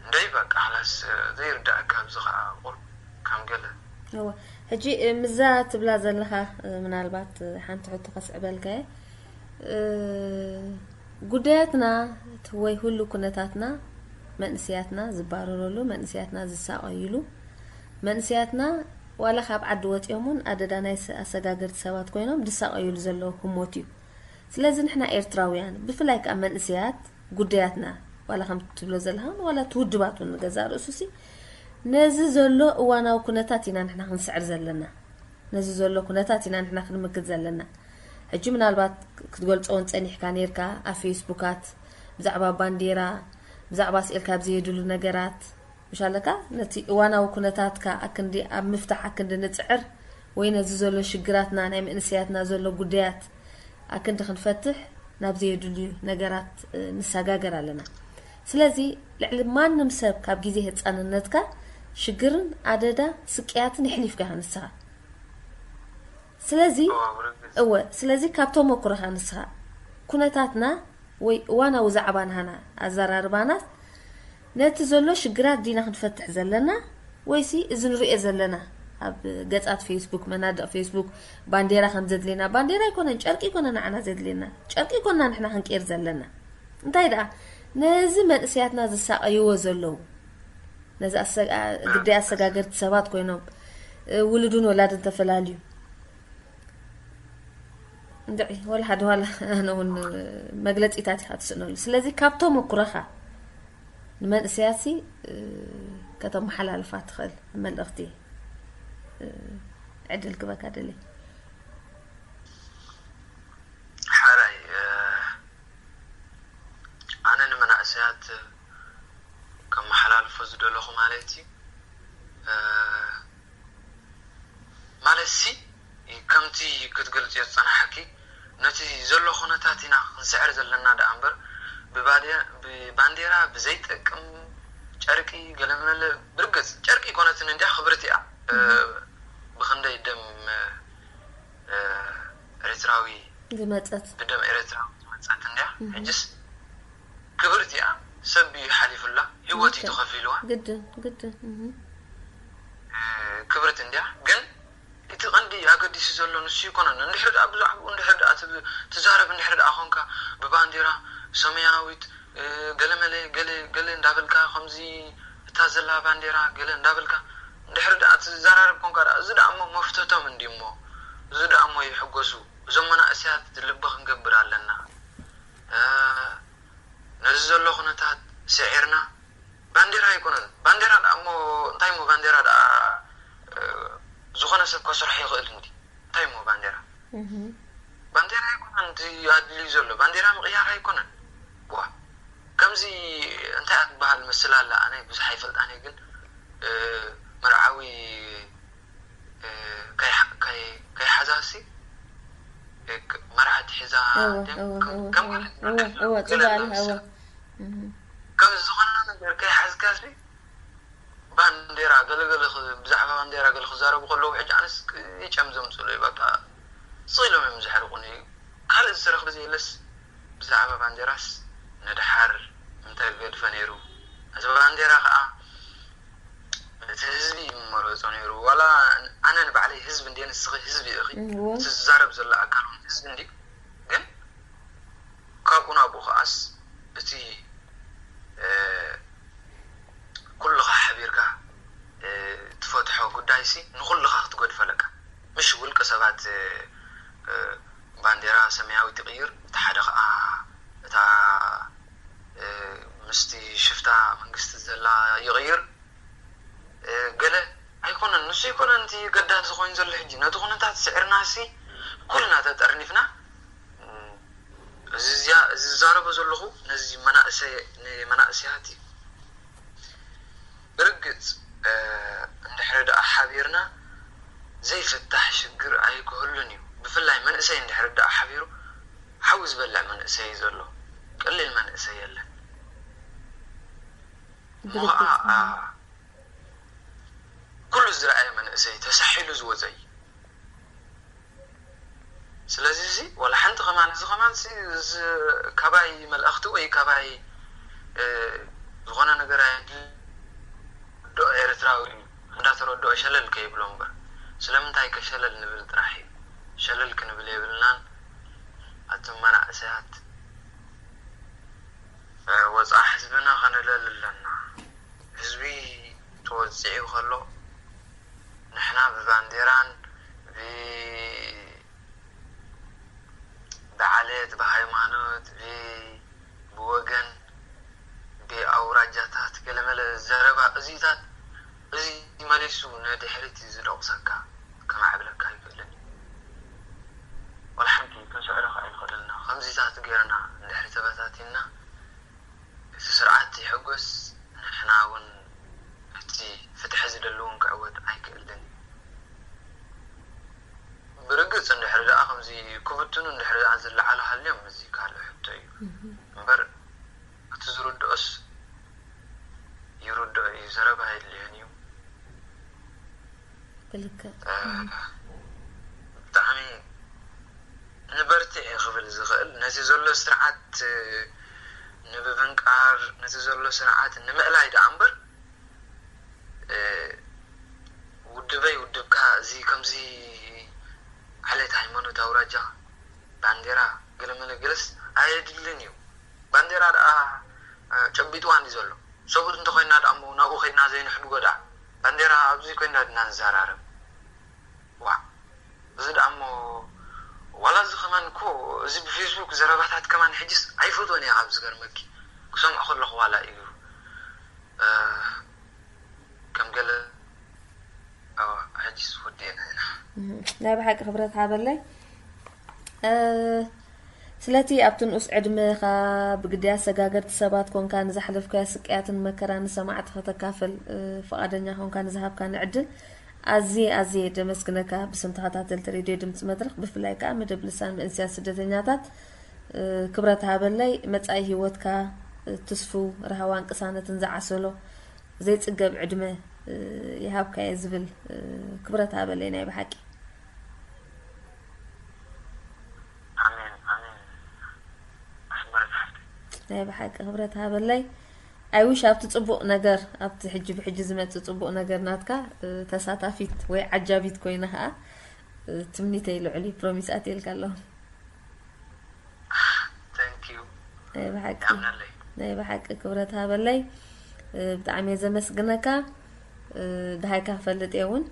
እንደይ በቃ ሓላስ ዘይርዳእካ ኣብዚ ከዓ ቁር ከም ገለ እወ ሕጂ ምዛ ትብላ ዘለኻ ምናልባት ሓንቲ ሕቶ ከስዕበልካ እየ ጉዳያትና ወይ ሁሉ ኩነታትና መንእስያትና ዝባረረሉ መንእስያትና ዝሳቀይሉ መንእስያትና ዋላ ካብ ዓዲ ወፂኦም እውን ኣደዳ ናይ ኣሰጋገርቲ ሰባት ኮይኖም ዝሳቀይሉ ዘለዉ ህሞት እዩ። ስለዚ ንሕና ኤርትራውያን ብፍላይ ከዓ መንእስያት ጉዳያትና ዋላ ከም ትብሎ ዘለኻ ዋላ ትውድባት እውን ንገዛእ ርእሱ ሲ ነዚ ዘሎ እዋናዊ ኩነታት ኢና ንሕና ክንስዕር ዘለና። ነዚ ዘሎ ኩነታት ኢና ንሕና ክንምክት ዘለና። ሕጂ ምናልባት ክትገልጾ እውን ጸኒሕካ ኔርካ ኣብ ፌስቡካት ብዛዕባ ባንዴራ ብዛዕባ ስኤልካ ኣብ ዘየድሉ ነገራት ምሻለካ ነቲ እዋናዊ ኩነታትካ ኣክንዲ ኣብ ምፍታሕ ኣክንዲ ንጽዕር ወይ ነዚ ዘሎ ሽግራትና ናይ መንእሰያትና ዘሎ ጉዳያት ኣክንዲ ክንፈትሕ ናብ ዘየድልዩ ነገራት ንሰጋገር ኣለና። ስለዚ ልዕሊ ማንም ሰብ ካብ ግዜ ህፃንነትካ ሽግርን ኣደዳ ስቅያትን የሕሊፍካ ኢኻ ንስኻ። ስለዚ እወ ስለዚ ካብ ተመኩሮኻ ንስኻ ኩነታትና ወይ እዋናዊ ዛዕባ ናህና ኣዘራርባና ነቲ ዘሎ ሽግራት ዲና ክንፈትሕ ዘለና ወይሲ እዚ ንሪኦ ዘለና ኣብ ገጻት ፌስቡክ መናድቕ ፌስቡክ ባንዴራ ከም ዘድልየና ባንዴራ ኣይኮነን ጨርቂ ኣይኮነ ንዓና ዘድልየና ጨርቂ ኣይኮንና ንሕና ክንቀይር ዘለና እንታይ ደኣ ነዚ መንእሰያትና ዝሳቐይዎ ዘለዉ ነዚ ግዳይ ኣሰጋገርቲ ሰባት ኮይኖም ውሉድን ወላድን ተፈላልዩ እንድዒ ወላ ሓደ ዋላ ኣነ እውን መግለፂታት ኢኻ ትስእነሉ ስለዚ ካብ ተመኩረኻ ንመንእሰያሲ ከተመሓላልፋ ትኽእል መልእኽቲ ዕድል ክበካ ደሊ ሓራይ ኣነ ንመናእሰያት ከመሓላልፎ ዝደለኹ ማለት እዩ ማለት ሲ ከምቲ ክትገልፅዮ ዝፀናሓኪ ነቲ ዘሎ ኩነታት ኢና ክንስዕር ዘለና ደኣ እምበር ብባንዴራ ብዘይጠቅም ጨርቂ ገለመለ ብርግፅ ጨርቂ ይኮነትን እንዲያ ክብርቲ እያ ብክንደይ ደም ኤርትራዊ ዝመፀት ብደም ኤርትራዊ ዝመፀት እንዲያ ሕጅስ ክብርቲ እያ ሰብ እዩ ሓሊፉላ ህይወት እዩ ተኸፊልዋ ግድን ግድን ክብርቲ እንዲያ ግን እቲ ቀንዲ ኣገዲሲ ዘሎ ንሱ ይኮነን እንድሕር ደኣ ብዛዕባኡ እንድሕር ደኣ ትዛረብ እንድሕር ደኣ ኮንካ ብባንዴራ ሰማያዊት ገለመለ ገለ ገለ እንዳበልካ ከምዚ እታ ዘላ ባንዴራ ገለ እንዳበልካ እንድሕር ደኣ ትዘራረብ ኮንካ ደኣ እዚ ደኣ እሞ መፍተቶም እንዲ እሞ እዚ ደኣ እሞ ይሕጎሱ እዞም መናእሰያት ልቢ ክንገብር ኣለና ነዚ ዘሎ ኩነታት ስዒርና ባንዴራ ኣይኮነን ባንዴራ ደኣ እሞ እንታይ እሞ ባንዴራ ደኣ ዝኾነ ሰብ ከስርሖ ይኽእል እንዲ እንታይ እሞ ባንዴራ ባንዴራ ኣይኮነን እቲ ኣድልዩ ዘሎ ባንዴራ ምቕያር ኣይኮነን ዋ ከምዚ እንታይ ኣትበሃል መስል ኣላ ኣነ ብዙሕ ኣይፈልጣን እየ ግን መርዓዊ ከይሓ ከይ- ከይሓዛሲ፣ እ፣ ክ- መርዓት ሒዛ እወ ደም እወ ከም- እወ ከም እወ ገለ እወ ገለ ጽባል ኣለምሳ እወ እህ። ካብ ዝኾነ ነገር ከይሓዝካሲ ባንዴራ ገለገለ ክ- ብዛዕባ ባንዴራ ገለ ክዛረቡ ከለዉ ሕጂ ኣነስ ይጨም ዘምፅሉ እዩ። በቃ ስቕ ኢሎም እዮም ዘሕርቁኒ። ካልእ ዝረኽብ ዘየለስ ብዛዕባ ባንዴራስ ንድሓር እንተገድፈ ነይሩ። እቲ ባንዴራ ከዓ እቲ ህዝቢ እዩ መረፆ ነይሩ። ዋላ ኣነ ንባዕለይ ህዝቢ እንድየ፣ ንስኺ ህዝቢ ኢኺ። እዎ እቲ ዝዛረብ ዘሎ ኣካል እውን ህዝቢ እንድዩ። ግን ካብኡ ናብኡ ከዓስ እቲ እ፣ ኩልኻ ሓቢርካ እ፣ ትፈትሖ ጉዳይሲ ንኹልኻ ክትገድፈለካ፣ ምሽ ውልቀ ሰባት እ፣ እ፣ ባንዴራ ሰማያዊት ይቕይር፣ እቲ ሓደ ከዓ እታ እ፣ ምስቲ ሽፍታ መንግስቲ ዘላ ይቕይር እ፣ ገለ ኣይኮነን። ንሱ ኣይኮነን እቲ ገዳሲ ኮይኑ ዘሎ ሕጂ። ነቲ ኩነታት ስዒርናሲ ኩልና ተጠርኒፍና እ፣ እዚ ዝያ- እዚ ዝዛረቦ ዘለኹ ነዚ መናእሰይ ንመናእሰያት እዩ። ብርግፅ እ፣ እንድሕሪ ደኣ ሓቢርና ዘይፍታሕ ሽግር ኣይክህሉን እዩ። ብፍላይ መንእሰይ እንድሕሪ ደኣ ሓቢሩ ሓዊ ዝበልዕ መንእሰይ እዩ ዘሎ። ቀሊል መንእሰይ የለን። እሞ ከዓ ብርግፅ ኣ፣ ኩሉ ዝረኣየ መንእሰይ ተሳሒሉ ዝወፀ እዩ። ስለዚ እዚ ዋላ ሓንቲ ከማን እዚ ከማን ሲ- እዚ ካባይ መልእኽቲ ወይ ካባይ እ፣ ዝኾነ ነገር ኣይ- ዶ ኤርትራዊ እዩ እንዳተረድኦ ሸለል ከይብሎ እምበር ስለምንታይ ከ ሸለል ንብል ጥራሕ እዩ። ሸለል ክንብል የብልናን። ኣቱም መናእሰያት እ፣ ወፃኢ ህዝብና ከነለል ኣለና። ህዝቢ ተወፂዑ ከሎ ንሕና ብባንዴራን ብ- ብዓሌት ብሃይማኖት ብ- ብወገን ብኣውራጃታት ገለመለ ዘረባ እዚታት እዚ መሊሱ ንድሕሪት እዩ ዝደቑሰካ። ከማዕብለካ ኣይክእልን እዩ። ዋላ ሓንቲ ክንስዕሮ ከዓ ኣይንኽእልን ኢና። ከምዚታት ገይርና እንድሕሪ ተበታቲንና እቲ ስርዓት ይሕጎስ፣ ንሕና እውን እቲ ፍትሒ ዝደሊ እውን ክዕወት ኣይክእልን እዩ። ብርግፅ እንድሕሪ ደኣ ከምዚ ክብትኑ እንድሕሪ ደኣ ዝለዓሉ ሃልዮም እዚ ካልእ ሕቶ እዩ እምበር እቲ ዝርድኦስ ይርድኦ እዩ። ዘረባ የድልዮን እዩ። ብልክዕ ብጣዕሚ ንበርትዕ እዩ ክብል ዝኽእል ነዚ ዘሎ ስርዓት ንምብንቃር ነዚ ዘሎ ስርዓት ንምእላይ ደኣ እምበር ውድበይ ውድብካ እዚ ከምዚ ዓሌት ሃይማኖት ኣውራጃ ባንዴራ ገለመለ ገለስ ኣየድልን እዩ። ባንዴራ ደኣ ጨቢጥዋ እንዲ ዘሎ ሰብኡት እንተኮይና ደኣ እሞ ናብኡ ከይድና ዘይንሕድጎ ደኣ ባንዴራ ኣብዚ ኮይና ድና ንዘራረብ። ዋ እዚ ደኣ እሞ ዋላ እዚ ከማን እኮ እዚ ብፌስቡክ ዘረባታት ከማን ሕጅስ ኣይፈትወን እየ ካብ ዝገርመኪ ክሰምዖ ከለኹ ዋላ እዩ ከም ገለ ሕጅስ ወዲእና ኢና። ናይ ብሓቂ ክብረት ሃበለይ። ስለቲ ኣብቲ ንኡስ ዕድመኻ ብግዳያት ሰጋገርቲ ሰባት ኮንካ ንዛሕለፍካዮ ስቅያትን መከራን ንሰማዕቲ ከተካፍል ፍቓደኛ ኮንካ ንዝሃብካኒ ዕድል ኣዝየ ኣዝየ ደመስግነካ ብስም ተኸታተልቲ ሬድዮ ድምፂ መድረኽ ብፍላይ ከዓ መደብ ልሳን መንእሰያት ስደተኛታት ክብረት ሃበለይ መፃኢ ህይወትካ ትስፉው ራህዋን ቅሳነትን ዝዓሰሎ ዘይፅገብ ዕድመ ይሃብካ እየ ዝብል ክብረት ሃበለይ ናይ ብሓቂ። ኣሜን ኣሜን ኣስመረት ሓፍተይ። ናይ ብሓቂ ክብረት ሃበለይ። I wish ኣብቲ ፅቡቕ ነገር ኣብቲ ሕጂ ብሕጂ ዝመፅእ ፅቡቕ ነገር ናትካ ተሳታፊት ወይ ዓጃቢት ኮይነ ከዓ ትምኒተይ ልዑል እዩ። ፕሮሚስ ኣትየልካ ኣለኹ። Thank you ናይ ብሓቂ ይኣምነለይ። ናይ ብሓቂ ክብረት ሃበለይ። ብጣዕሚ እየ ዘመስግነካ። ደሃይካ ክፈልጥ እየ እውን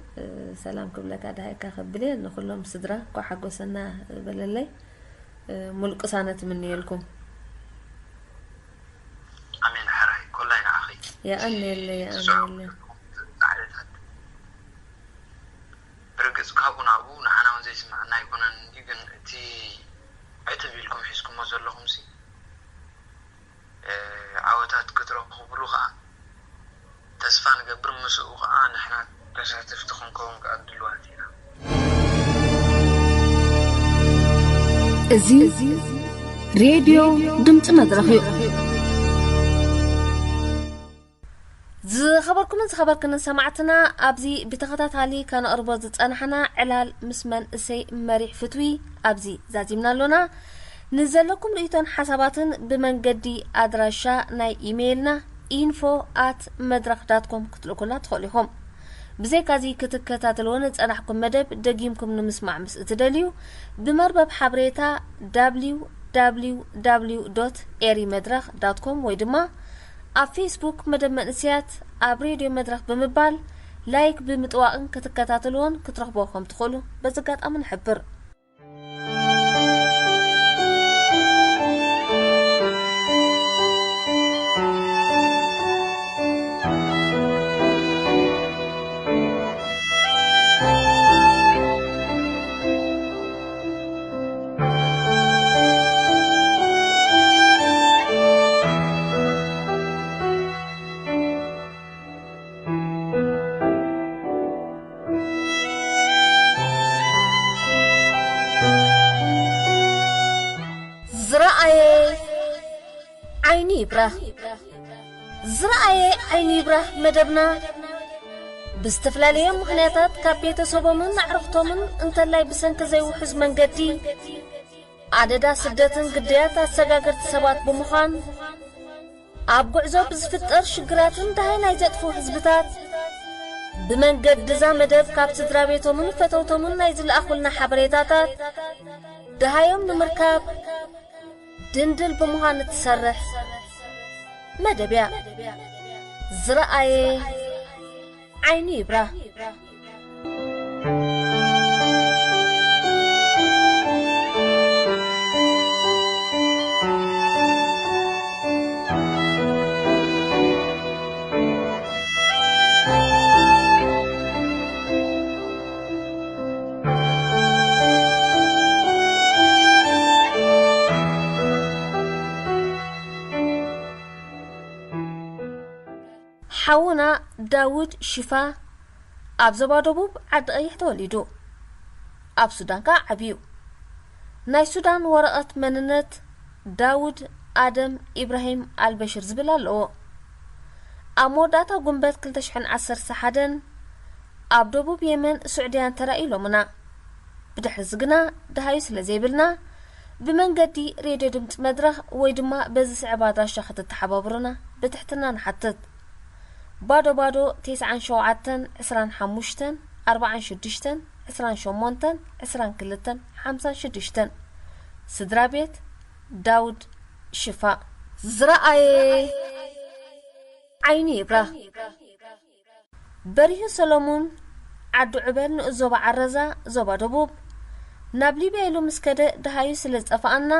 ሰላም ክብለካ ደሃይካ ከብል እየ። ንኩሎም ስድራ እንኳዕ ሓጎሰና በለለይ። ሙሉእ ቅሳነት እምነየልኩም። ኣሜን ሓራይ ኮላይ ንዓኺ። የቐንየለይ ትስዕሩ የቐንየለይ። ጻዕርታት ብርግጽ ካብኡ ናብኡ ንዓና እውን ዘይስምዓና ኣይኮነን እንዲ ግን እቲ ዕትብ ኢልኩም ሒዝኩሞ ዘለኹምሲ ዓወታት ክትረኽብሉ ከዓ ተስፋ ንገብር። ምስኡ ከዓ ንሕና ተሳተፍቲ ክንከውን ከዓ ድልዋት ኢና። እዚ ሬድዮ ድምፂ መድረኽ እዩ። ዝኸበርኩምን ዝኸበርክንን ሰማዕትና፣ ኣብዚ ብተኸታታሊ ከነቕርቦ ዝጸናሕና ዕላል ምስ መንእሰይ መሪሕ ፍትዊ ኣብዚ ዛዚምና ኣሎና። ንዘለኩም ርእይቶን ሓሳባትን ብመንገዲ ኣድራሻ ናይ ኢሜይልና ኢንፎ ኣት መድረኽ ዳት ኮም ክትልኩልና ትኽእሉ ኢኹም። ብዘይካዚ ክትከታተልዎ ንጸናሕኩም መደብ ደጊምኩም ንምስማዕ ምስ እትደልዩ፣ ብመርበብ ሓበሬታ ደብሊው ደብሊው ደብሊው ዶት ኤሪ መድረኽ ዳት ኮም ወይ ድማ ኣብ ፌስቡክ መደብ መንእሰያት ኣብ ሬድዮ መድረኽ ብምባል ላይክ ብምጥዋቕን ክትከታተልዎን ክትረኽብዎ ከም ትኽእሉ በዚ ኣጋጣሚ ንሕብር። ዝረኣየ ዓይኒ ይብራህ። ዝረኣየ ዓይኒ ይብራህ መደብና ብዝተፈላለየ ምኽንያታት ካብ ቤተሰቦምን ኣዕርኽቶምን እንተላይ ብሰንኪ ዘይውሑስ መንገዲ ኣደዳ ስደትን ግዳያት ኣሰጋገርቲ ሰባት ብምዃን ኣብ ጉዕዞ ብዝፍጠር ሽግራትን ደሃይ ናይ ዘጥፍኡ ህዝብታት ብመንገዲ እዛ መደብ ካብ ስድራ ቤቶምን ፈተውቶምን ናይ ዝለኣኹልና ሓበሬታታት ደሃዮም ንምርካብ ድንድል ብምዃን እትሰርሕ መደብ እያ። ዝረኣየ ዓይኑ ይብራህ። ሓውና ዳውድ ሽፋ ኣብ ዞባ ደቡብ ዓዲ ቀይሕ ተወሊዱ። ኣብ ሱዳን ከኣ ዓብዩ። ናይ ሱዳን ወረቐት መንነት ዳውድ ኣደም ኢብራሂም ኣልበሽር ዝብል ኣለዎ። ኣብ መወዳእታ ጉንበት ክልተ ሽሕን ዓሰርተ ሓደን ኣብ ደቡብ የመን ስዑድያን ተራእዩ ኢሎምና። ብድሕሪ እዚ ግና ደሃዩ ስለ ዘይብልና ብመንገዲ ሬድዮ ድምፂ መድረኽ ወይ ድማ በዚ ስዕብ ኣድራሻ ክትተሓባብሩና ብትሕትና ንሓትት። ባዶ ባዶ ተስዓን ሸውዓተን ዕስራን ሓሙሽተን ኣርባዓን ሽዱሽተን ዕስራን ሸሞንተን ዕስራን ክልተን ሓምሳን ሽዱሽተን። ስድራ ቤት ዳውድ ሽፋ። ዝረኣየ ዓይኒ ይብራህ። በሪሁ ሰሎሙን ዓዲ ዑበል ንኡስ ዞባ ዓረዛ ዞባ ደቡብ ናብ ሊብያ ኢሉ ምስ ከደ ደሃዩ ስለ ዝጠፍኣና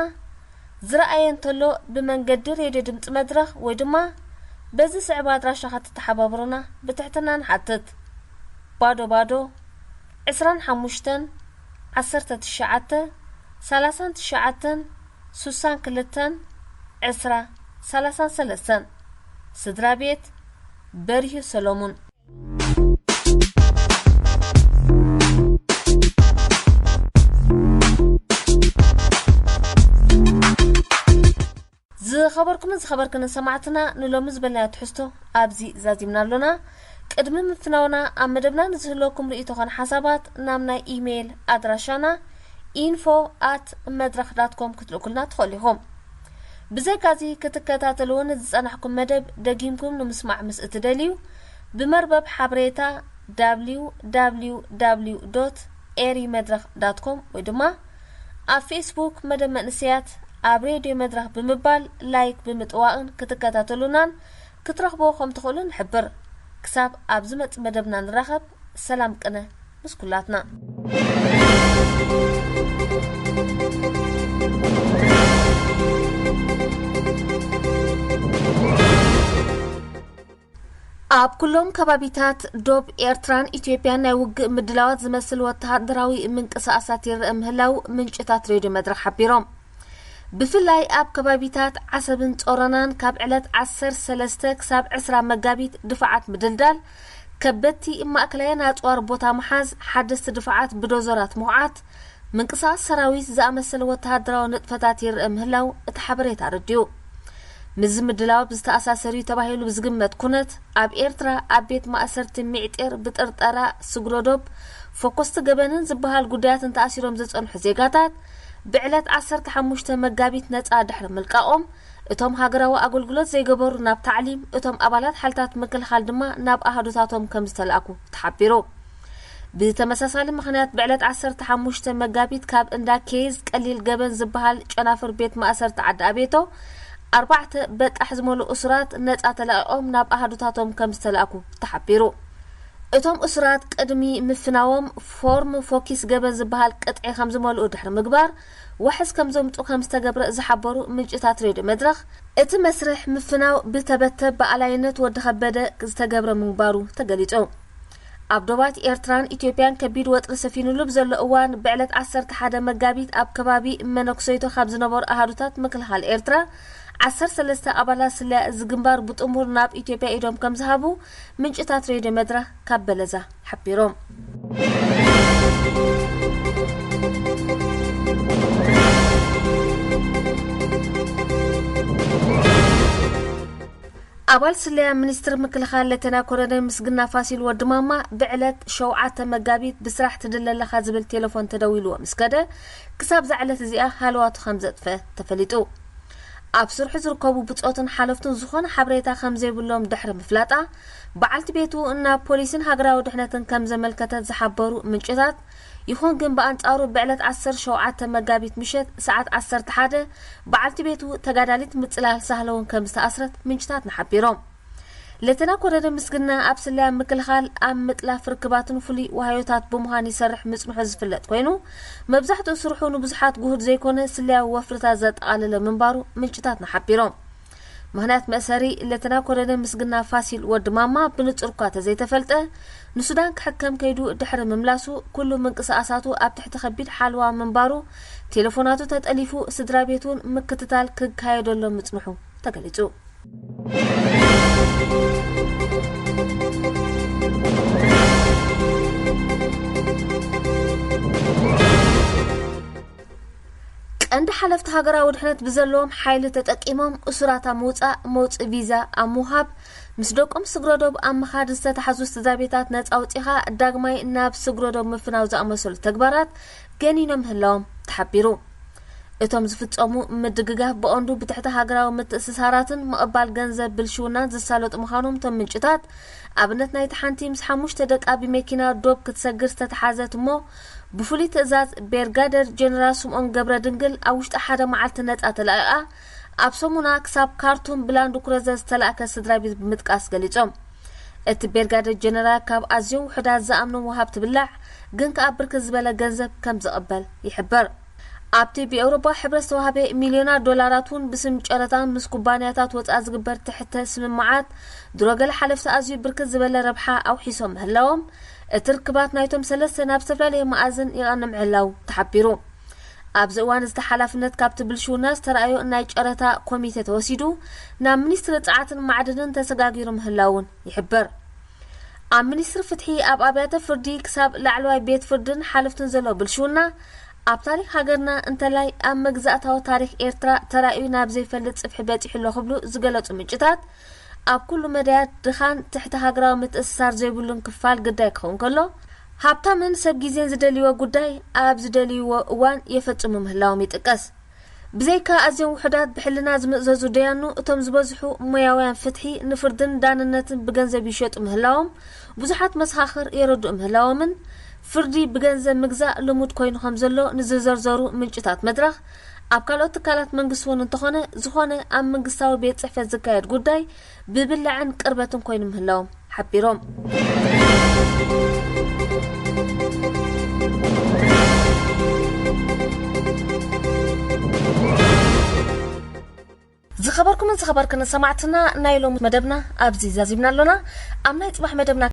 ዝረኣየ እንተሎ ብመንገዲ ሬድዮ ድምፂ መድረኽ ወይ ድማ በዚ ስዕብ ኣድራሻ ክትተሓባብሩና ብትሕትና ንሓትት። ባዶ ባዶ ዕስራን ሓሙሽተን ዓሰርተ ትሽዓተ ሰላሳን ትሽዓተን ሱሳን ክልተን ዕስራ ሰላሳን ሰለስተን። ስድራ ቤት በሪሁ ሰሎሙን። ዝኸበርኩምን ዝኸበርክንን ሰማዕትና፣ ንሎሚ ዝበልናዮ ትሕዝቶ ኣብዚ ዛዚምና ኣሎና። ቅድሚ ምፍናውና ኣብ መደብና ንዝህልወኩም ርእይቶ ኾነ ሓሳባት ናብ ናይ ኢሜይል ኣድራሻና ኢንፎ ኣት መድረኽ ዳት ኮም ክትልእኩልና ትኽእሉ ኢኹም። ብዘይካዚ ክትከታተልዎ ንዝጸናሕኩም መደብ ደጊምኩም ንምስማዕ ምስ እትደልዩ ብመርበብ ሓበሬታ ደብሊው ደብሊው ደብሊው ዶት ኤሪ መድረኽ ዳት ኮም ወይ ድማ ኣብ ፌስቡክ መደብ መንእሰያት ኣብ ሬድዮ መድረኽ ብምባል ላይክ ብምጥዋቕን ክትከታተሉናን ክትረኽብዎ ከም ትኽእሉ ንሕብር። ክሳብ ኣብ ዝመጽእ መደብና ንራኸብ፣ ሰላም ቅነ ምስ ኩላትና። ኣብ ኩሎም ከባቢታት ዶብ ኤርትራን ኢትዮጵያን ናይ ውግእ ምድላዋት ዝመስል ወተሃደራዊ ምንቅስቓሳት ይረአ ምህላው ምንጭታት ሬድዮ መድረኽ ሓቢሮም። ብፍላይ ኣብ ከባቢታት ዓሰብን ጾሮናን ካብ ዕለት ዓሰርተ ሰለስተ ክሳብ ዕስራ መጋቢት ድፋዓት ምድልዳል፣ ከበድቲ ማእከላያን ኣጽዋር ቦታ ምሓዝ፣ ሓደስቲ ድፋዓት ብዶዘራት ምኹዓት፣ ምንቅስቓስ ሰራዊት ዝኣመሰለ ወተሃደራዊ ንጥፈታት ይረአ ምህላው እቲ ሓበሬታ ኣረዲኡ። ምስዚ ምድላው ብዝተኣሳሰር እዩ ተባሂሉ ብዝግመት ኩነት፣ ኣብ ኤርትራ ኣብ ቤት ማእሰርቲ ሚዕጤር ብጥርጠራ ስግረዶብ፣ ፈኮስቲ ገበንን ዝበሃል ጉዳያትን ተኣሲሮም ዝጸንሑ ዜጋታት፣ ብዕለት ዓሰርተ ሓሙሽተ መጋቢት ነጻ ድሕሪ ምልቃቖም፣ እቶም ሃገራዊ ኣገልግሎት ዘይገበሩ ናብ ታዕሊም፣ እቶም ኣባላት ሓይልታት ምክልኻል ድማ ናብ ኣሃዱታቶም ከም ዝተላእኩ ተሓቢሩ። ብተመሳሳሊ ምኽንያት፣ ብዕለት ዓሰርተ ሓሙሽተ መጋቢት፣ ካብ እንዳ ኬዝ ቀሊል ገበን ዝበሃል ጨናፍር ቤት ማእሰርቲ ዓዲ ኣቤቶ፣ ኣርባዕተ በጣሕ ዝመልኡ እሱራት ነጻ ተለቒቖም ናብ ኣሃዱታቶም ከም ዝተላእኩ ተሓቢሩ። እቶም እሱራት ቅድሚ ምፍናዎም፣ ፎርም ፎኪስ ገበን ዝበሃል ቅጥዒ ከም ዝመልኡ ድሕሪ ምግባር፣ ዋሕስ ከም ዘምጹ ከም ዝተገብረ ዝሓበሩ ምንጭታት ሬድዮ መድረኽ፣ እቲ መስርሕ ምፍናው ብተበተብ ብኣላይነት ወዲ ከበደ ዝተገብረ ምንባሩ ተገሊጹ። ኣብ ዶባት ኤርትራን ኢትዮጵያን ከቢድ ወጥሪ ሰፊኑሉ ብዘሎ እዋን፣ ብዕለት ዓሰርተ ሓደ መጋቢት ኣብ ከባቢ መነኩሰይቶ ካብ ዝነበሩ ኣሃዱታት ምክልኻል ኤርትራ፣ ዓሰርተ ሰለስተ ኣባላት ስለያ እዚ ግንባር ብጥሙር ናብ ኢትዮጵያ ኢዶም ከም ዝሃቡ ምንጭታት ሬድዮ መድረኽ ካብ በለዛ ሓቢሮም። ኣባል ስለያ ሚኒስትሪ ምክልኻል ሌተና ኮሎኔል ምስግና ፋሲል ወዲ ማማ፣ ብዕለት ሸውዓተ መጋቢት ብስራሕ ትድለ ኣለኻ ዝብል ቴሌፎን ተደዊልዎ ምስ ከደ፣ ክሳብ እዛ ዕለት እዚኣ ሃለዋቱ ከም ዘጥፈ ተፈሊጡ። ኣብ ስርሑ ዝርከቡ ብጾትን ሓለፍቱን ዝኾነ ሓበሬታ ከም ዘይብሎም ድሕሪ ምፍላጣ፣ በዓልቲ ቤቱ ናብ ፖሊስን ሃገራዊ ድሕነትን ከም ዘመልከተት ዝሓበሩ ምንጭታት፣ ይኹን ግን ብኣንጻሩ ብዕለት ዓሰርተ ሸውዓተ መጋቢት ምሸት ሰዓት ዓሰርተ ሓደ በዓልቲ ቤቱ ተጋዳሊት ምጽላል ሳህለውን ከም ዝተኣስረት ምንጭታትና ሓቢሮም። ሌተና ኮሎኔል ምስግና ኣብ ስለያ ምክልኻል፣ ኣብ ምጥላፍ ርክባትን ፍሉይ ዋህዮታት ብምዃን ይሰርሕ ምጽንሑ ዝፍለጥ ኮይኑ፣ መብዛሕትኡ ስርሑ ንብዙሓት ጉሁድ ዘይኮነ ስለያዊ ወፍርታት ዘጠቓለለ ምንባሩ ምንጭታትና ሓቢሮም። ምኽንያት መእሰሪ ሌተና ኮሎኔል ምስግና ፋሲል ወዲ ማማ ብንጹር እኳ ተዘይተፈልጠ፣ ንሱዳን ክሕከም ከይዱ ድሕሪ ምምላሱ፣ ኩሉ ምንቅስቓሳቱ ኣብ ትሕቲ ከቢድ ሓለዋ ምንባሩ፣ ቴሌፎናቱ ተጠሊፉ፣ ስድራ ቤት እውን ምክትታል ክካየደሎም ምጽንሑ ተገሊጹ። ቀንዲ ሓለፍቲ ሃገራዊ ድሕነት ብዘለዎም ሓይሊ ተጠቂሞም እሱራት ኣብ ምውጻእ፣ መውጽኢ ቪዛ ኣብ ምውሃብ፣ ምስ ደቆም ስግረዶብ ኣብ ምኻድ ዝተታሕዙ ስድራ ቤታት ነጻ ኣውጺኻ ዳግማይ ናብ ስግረዶብ ምፍናው ዝኣመሰሉ ተግባራት ገኒኖም ምህላዎም ተሓቢሩ። እቶም ዝፍጸሙ ምድግጋፍ ብቐንዱ ብትሕቲ ሃገራዊ ምትእስሳራትን ምቕባል ገንዘብ ብልሽውናን ዝሳለጡ ምዃኖም እቶም ምንጭታት፣ ኣብነት ናይቲ ሓንቲ ምስ ሓሙሽተ ደቃ ብመኪና ዶብ ክትሰግር ዝተተሓዘት እሞ ብፍሉይ ትእዛዝ ቤርጋደር ጀነራል ስምኦን ገብረ ድንግል ኣብ ውሽጢ ሓደ መዓልቲ ነጻ ተለቒቓ ኣብ ሰሙና ክሳብ ካርቱም ብላንድ ክሩዘር ዝተላእከ ስድራ ቤት ብምጥቃስ ገሊጾም። እቲ ቤርጋደር ጀነራል ካብ ኣዝዮም ውሑዳት ዝኣምኖም ወሃብቲ ብላዕ ግን ከኣ ብርክት ዝበለ ገንዘብ ከም ዝቕበል ይሕበር። ኣብቲ ብኤውሮጳ ሕብረት ዝተዋህበ ሚልዮናት ዶላራት እውን ብስም ጨረታ ምስ ኩባንያታት ወጻኢ ዝግበር ትሕተ ስምምዓት ድሮ ገለ ሓለፍቲ ኣዝዩ ብርክት ዝበለ ረብሓ ኣውሒሶም ምህላዎም፣ እቲ ርክባት ናይቶም ሰለስተ ናብ ዝተፈላለየ መኣዝን ይቐንዕ ምህላው ተሓቢሩ። ኣብዚ እዋን እዚ ሓላፍነት ካብቲ ብልሽውና ዝተራእዮ ናይ ጨረታ ኮሚቴ ተወሲዱ ናብ ሚኒስትሪ ጸዓትን ማዕድንን ተሰጋጊሩ ምህላውን ይሕበር። ኣብ ሚኒስትሪ ፍትሒ፣ ኣብ ኣብያተ ፍርዲ ክሳብ ላዕለዋይ ቤት ፍርድን ሓለፍቱን ዘሎ ብልሽውና ኣብ ታሪኽ ሃገርና እንተላይ ኣብ መግዛእታዊ ታሪኽ ኤርትራ ተራእዩ ናብ ዘይፈልጥ ጽፍሒ በጺሑ ኣሎ ክብሉ ዝገለጹ ምንጭታት፣ ኣብ ኩሉ መዳያት ድኻን ትሕቲ ሃገራዊ ምትእስሳር ዘይብሉን ክፋል ግዳይ ክኸውን ከሎ፣ ሃብታምን ሰብ ግዜን ዝደልይዎ ጉዳይ ኣብ ዝደልይዎ እዋን የፈጽሙ ምህላዎም ይጥቀስ። ብዘይካ ኣዝዮም ውሑዳት ብሕልና ዝምእዘዙ ደያኑ፣ እቶም ዝበዝሑ ሞያውያን ፍትሒ ንፍርድን ዳንነትን ብገንዘብ ይሸጡ ምህላዎም ብዙሓት መሰኻኽር የረድኡ ምህላዎምን፣ ፍርዲ ብገንዘብ ምግዛእ ልሙድ ኮይኑ ከም ዘሎ ንዝዘርዘሩ ምንጭታት መድረኽ፣ ኣብ ካልኦት ትካላት መንግስቲ እውን እንተኾነ፣ ዝኾነ ኣብ መንግስታዊ ቤት ጽሕፈት ዝካየድ ጉዳይ ብብላዕን ቅርበትን ኮይኑ ምህላዎም ሓቢሮም። ዝኸበርኩምን ዝኸበርክን ሰማዕትና፣ ናይ ሎሚ መደብና ኣብዚ ዛዚምና ኣሎና። ኣብ ናይ ጽባሕ መደብና